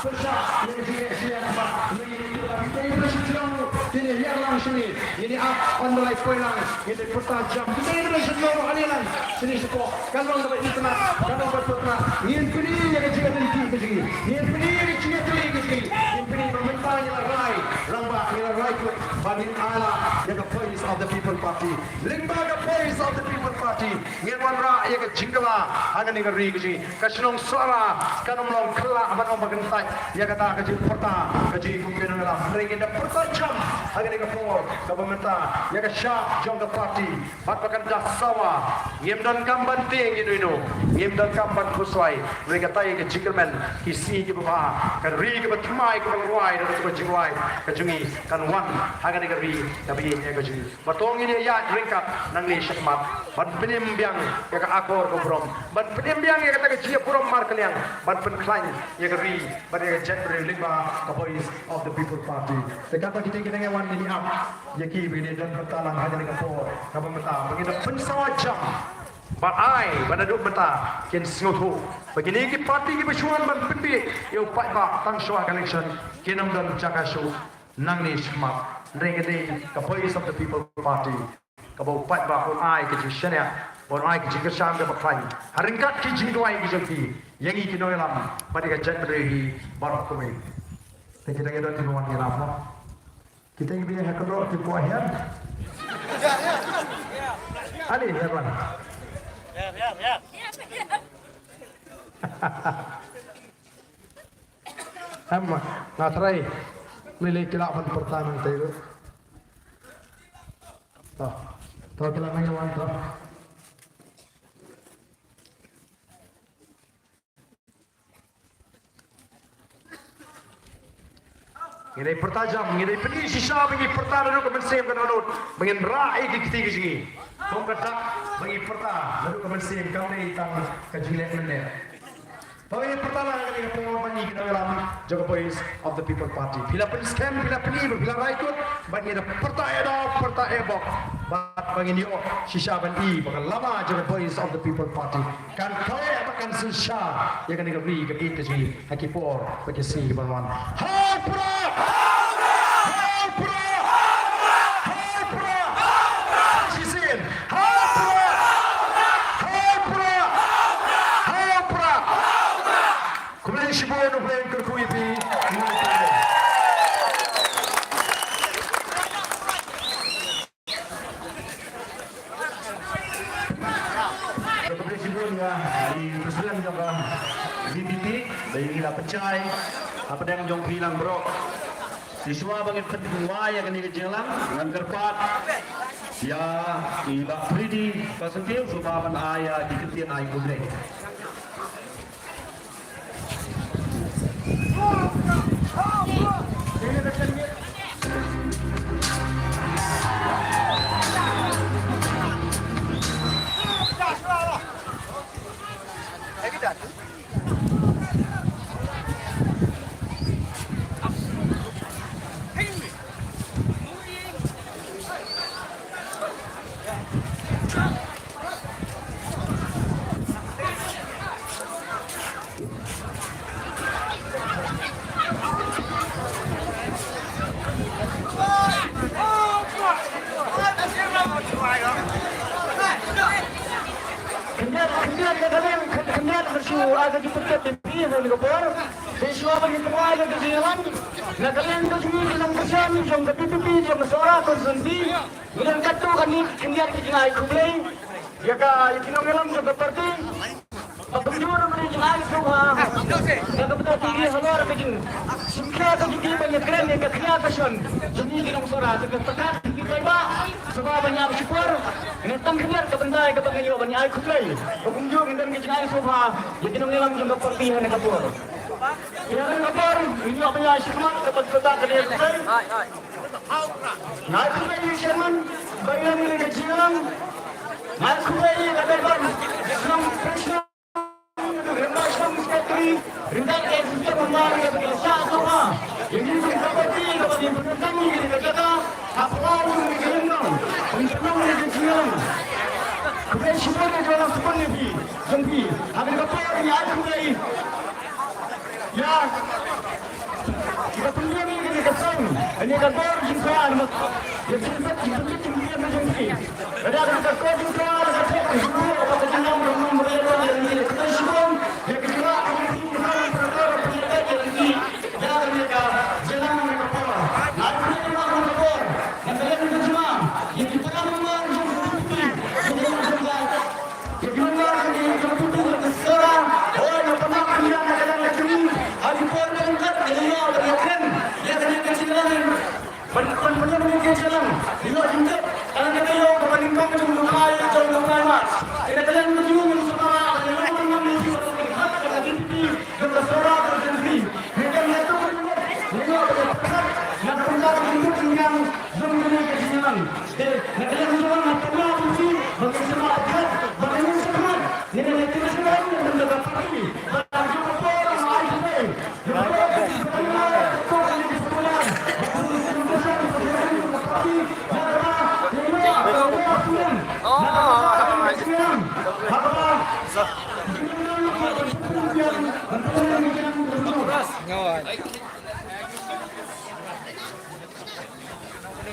pyrshah ïa ka jingeh, ïa ka thma. Kita ki dei ban sdang ruh, kin ïa lang shane. Ngin ïa ap, yn da la poi lang, ngin da pyrta jam. Kita ki dei ban sdang ruh, ane lang shane shapoh. Kan long kaba itynnad, kan long kaba itynnad. Ngin pyni ïa ka jingïatylli ka jong ngi. Ngin pyni ïa ka jingïatylli ka jong ngi. Ngin pyni ba mynta ngi la rai rangbah, ngi la rai kut ba ngin ai la ïa ka Voice of the People Party. Lyngba ka Voice of the People Party ngin wanrah ïa ka jingkylla ha kane ka ri ka jong ngi. Ka shnong Sohra kan ym long khyllah ban ong ba kan tait ïa kata ka jingpyrta ka jong ngi kum ki nongïalam. Hynrei ngin da pyrta jam ha kane ka por kaba mynta ïa ka shah jong ka party. Bad ba kan da sawa, ngim donkam ban tieng ïano ïano, ngim donkam ban khuslai. Hynrei katai ka jingkyrmen, ki sngi kiba bha, ka ri kaba thymmai kaba rwai, da kaba jingrwai ka jong ngi kan wan ha kane ka ri kaba ïeit ka jong ngi. Ba to ngin ïaid ryngkat nangne shakhmat ban pynim biang ïa ka akor ka burom, ban pynim biang ïa kata ka jingïaburom markylliang, ban pynkhlaiñ ïa ka ri bad ïa ka jaitbynriew lyngba ka Voice of the People. Party. Te katba kita ki nongïalam ngin ïa ap ïa ki ba ngin don bynta lang ha kane ka por kaba mynta ba ngin da pynsawa jam. Bad ai ba naduh mynta kin sngewthuh ba kine ki party kiba shu wan ban pynbiej ïa u paidbah tang shuwa ka election kin ym don jaka shuh nangne shakhmat. Hynrei ka dei ka Voice of the People Party kaba u paidbah un ai ka jingshaniah, un ai ka jingkyrshan kaba khlaiñ ha ryngkat ki jingduwai ki jong ki ïa ngi ki nongïalam bad ïa ka jaitbynriew hi baroh kawei. Te kita ngi don kiba wan ïalam mo. Kita ngi biang ha kynroh ki kwah hiar. Ali, hiar wan. Em, nga trai. Mele ki lah ban pyrta nangtei ruh. To. To ki lah nang wan to. Ngi dei pyrta jam, ngi dei pyni shisha ba ngi pyrta naduh ka mynsiem ka dohnud, ba ngin rah ïa ki kti ki jong ngi. Kum ka dak ba ngi pyrta naduh ka mynsiem kam dei tang ka jingleh mynne. Ba ngi pyrta la ka dei ka por ba ngi ki nongïalam jong ka Voice of the People Party. Phi la pynskhem, phi la pyni, ba phi la rai kut, ba ngi da pyrta ïa da, pyrta ïa bok. Ba, ba ngin ïoh shisha ban i ba ka lama jong ka Voice of the People Party kan kaweh bad kan synshar ïa kane ka ri ka ri ka jong ngi ha ki por bad ki sngi kiban wan. Ha u Prah! Ha u Prah! Ha u Prah! Shisien! Ha u Prah! Ha u Prah! Ha u Prah! Khublei shibun, khublei kyrkhu ïa phi. Khublei shibun ïa i president jong ka V P P ba ngi la pynshai hapdeng jong phi lang baroh. Te shuwa ba ngin pynwai ïa kane ka jingïalang ngan kyrpad ïa i Bah Freddy Pasangkiew shuwa ban ai ïa ki kyntien ai khublei. Khyndiat, khyndiat na ka liang, khyn-, khyndiat na shu, ah, ka jingpyntip ïa phi ha kane ka por. Te shuwa ba ngin pynwai ïa ka jingïalang na ka liang ka jong ngi ki nongkyrshan jong ka V P P jong ka Sohra constituency. Ngi don katto katne khyndiat ki jingai khublei ïa ka, ïa ki nongïalam jong ka party. Ba kumjuh ruh ki jingai sngewbha ïa ka bynta ki halor ka jingshim khia ka jong ki ban ïakren ïa ka khia ka shon jong ngi ki nong Sohra. Te ka takat ki paidbah sngewbha ban ïam shukor. Ngi tang khyndiat ka bynta ïa kaba ngi ïoh ban ïai khublei. Ba kumjuh ngi don ki jingai sngewbha ïa ki nongïalam jong ka party ha kane ka por. Ïa kane ka por ngi ïoh ban ïai shikmat ka ban pynbeit ka dei khublei. Nga ai khublei ïa i chairman ba ïa kane ka jingïalang. Nga ai khublei ïa ka dei ban shnong Krishna, ïa ka shnong secretary, ïa ka executive member, ïa ka sha sngewbha. Ïa ngi kum ka party kaba ngi pyndonkam ïa ka jaka ha pla jong ngi ka lynnong. Ngi pynlong ïa ka jingïalang. Khublei shibun ïa ka long sbun ïa phi jong phi. Ha kane ka por ngi ai khublei. Ïa. Kita pynlong ïa kane ka seng, ïa ka dor jingkhuid, ïa ka jingkhuid, jingkhuid, jingkhuid, jingkhuid. Lada ka dor jingkhuid, ka thok jingkhuid, ka jingkhuid, ka jingkhuid, ka jingkhuid, ka jingkhuid, ka jingkhuid, ïa ka jingkhuid, ka jingkhuid, ka jingkhuid, ïa ka jingkhuid, ïa ka jingkhuid, ïa ka jingkhuid, ïa ka jingkhuid. Ïa ki nongïalam jong ngi jong ka party jong ka Sohra, hooid, nga pynbna khyndiat na ka liang ka jong ngi, ha ki por ba ryngkat ngi la ïoh ban ïakren ïa kane ka jingïalang. Ban, ban pynlong ïa ka jingïalang, ngi ïoh jingtip, ka la ka taïew kaba nyngkong jong u July, jong u July March. Te na ka liang ka jong ngi, ngi sngewbha ban ïalam ban ïalam ïa ki ba ryngkat ka V P P jong ka Sohra constituency. Ngi kren ïa ka jingïalang, ngi ïoh ban ïalam na ka bynta ka jingtip jingïalang jong kane ka jingïalang. Te na ka liang jong nga pynbna ïa phi ba ngin sngewbha ban ïalam, ban ïalam sngewbha. Ngi la ïalam sngewbha na ka bynta ka party. Ba la jong ka por nga ai khublei. Jong ka por ka jingpynbna ka por ka jingpynbna.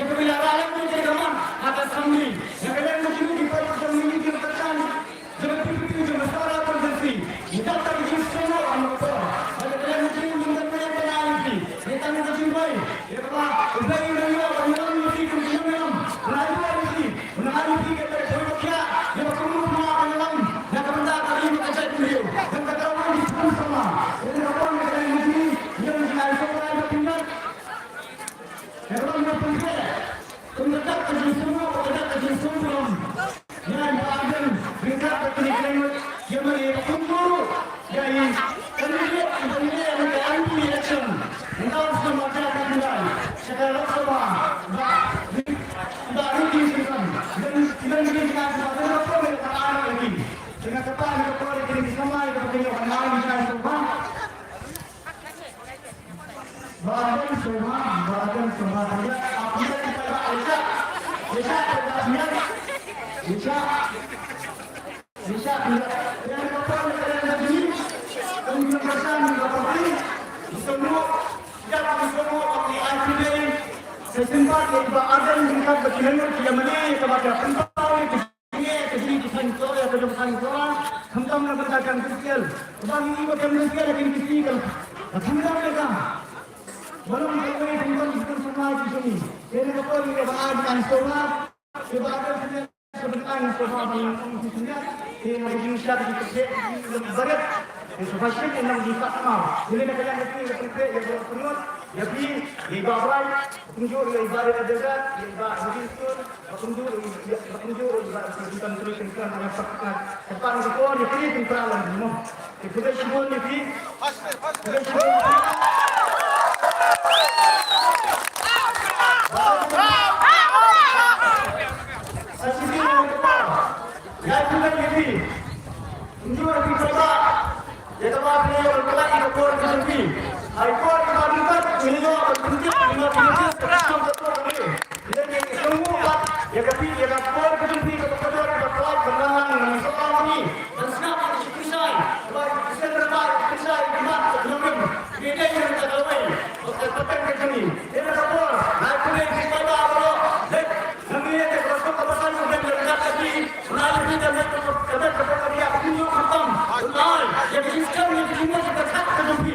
Ïa kaba la rah lem ïa ka man ha ka assembly. Ïa ka leng ka jong ngi ki paidbah jong ngi ki paidbah jong ngi ki paidbah jong ngi. Jong ka P P T jong ka Sohra constituency. Ngi dap ka jingsngew ha ka por. Ïa ka leng ka jong ngi ngi dap ka jingpynlong ïa phi. Ngi tang ka jingpynlong. Ïa kaba U Blei u nang ïoh ban ïalam ïa phi kum ki nongïalam. Ngi ai ïa phi. Ngi ai ïa phi ka jingpynlong ïa ka. Ïa ka kumno phi nang ïalam. Ïa ka bynta ka ri bad ka jaitbynriew. Ïa ka daw ngi pynlong sama. Ïa ka pynlong ïa ka leng ka jong ngi. Ïa ka jingaiñ sngewbha ïa phi. Ïa kaba ngi pynbeit kum ka dak ka jingsngew, ka dak ka jingsngew burom. Ïa i Bah Ardent ryngkat bad kine ki nongmihkhmat, ïa ma i kumjuh ruh ïa i candidate i ba ngi ïa ka M P election. Mynta u snem ar hajar khyndai sha ka Lok Sabha, Bah, Bah Ricky Syngkon. Ïa, ïa kine ki nongmihkhmat, ïa ka por ïa ka ar ïa ki. Ïa ka por ïa ka por ïa kine ki samla ïa ka por ïa ka ar ïa ki samla. Ba dang sngewbha, ba dang sngewbha. Apa yang kita buat, Aisyah? Aisyah, kita buat. Aisyah. Aisyah, kita. Yang kita buat, kita buat begini. Kemudian pesan, kita buat begini. Semua, kita semua, apa yang kita. Saya sempat, kita buat, ada yang kita buat, kita buat, kita buat, kita buat. Ngi ka jingkit sngewthuh ïa ka jong ka sngewthuh khamtam na bynta ka Khristan. Ba ngi ba ka Khristan ka jingkit sngewthuh ka khamtam ïa ka. Ba long ka wei khamtam ki sngewthuh ki jong ngi. Te na ka por ngi ba ai ka sngewthuh. Te ba ka sngewthuh ka bynta ngi sngewthuh ba ngi ong ki sngewthuh. Te na ka jingshad ki kyrkieh ki barit. Te sngewthuh shit ngi nang jingshad kynmaw. Te na ka liang ka jingkyrkieh ïa ka pynlut ïa phi ïa i Bah Bright. Kumjuh ïa i Bah Rit Adelgad ïa i Bah Nurdin Stur. Ba kumjuh, ba kumjuh, ba kumjuh, ba kumjuh, Kumjuh, ba kumjuh, ba kumjuh. Ïa kaba phi ïoh ban pyllait ïa ka por ka jong phi. Ha i por kaba dang kat ngi ïoh ban pyntip ïa ka por ka jong phi. Ïa ngi sngewbha ïa ka phi ïa ka por ka jong phi kaba kordor kaba pyllait ban nang nang ngi sngewbha ngi ban sngap ïa ka pynshai. Ba ki sngewbha ïa ka pynshai ki mat ka jong ngi. Ngi dei ngi ta kawei. Ba ka pateng ka jong ngi. Ïa ka por ngai pynlait ki paidbah ba ïoh. Ngi ïa ka por kaba san ngi dei ngi ta ka phi. Ngi ïa ka por kaba ïa ka phi ïoh khatam. Ngi ïa ka system ïa ka jingmut ka jingmut ka jingmut ka jong phi.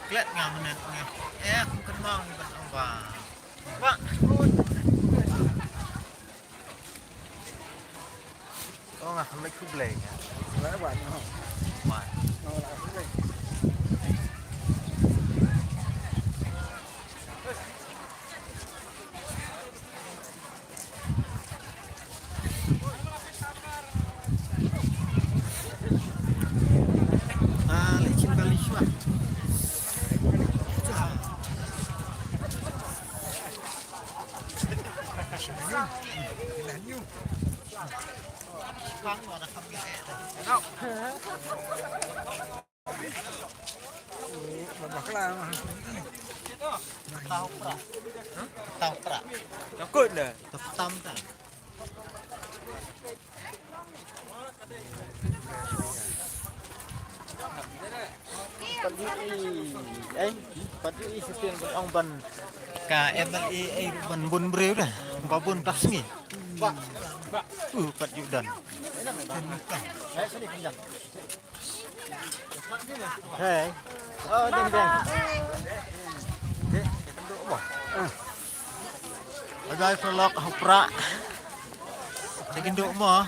Klet nga mynne nga. Eh, kum kynmaw ngi ban ong ba. Ba. Ong nga kham leit khublei nga. Leit wan, no. Wan. No, leit khublei. Ah, leit shim kali shuwa. Tau pra. Tau pra. Takut dah. Tam ta. Pat ju i, eh, pat ju i shisien ban ong ban. Ka M L A ei ruh ban bun briew dah. Ba bun ta sngi. Uh, pat ju don. Hey. Oh, ding ding. Ding, ding. Agai pelok hapra. Ding ding mo.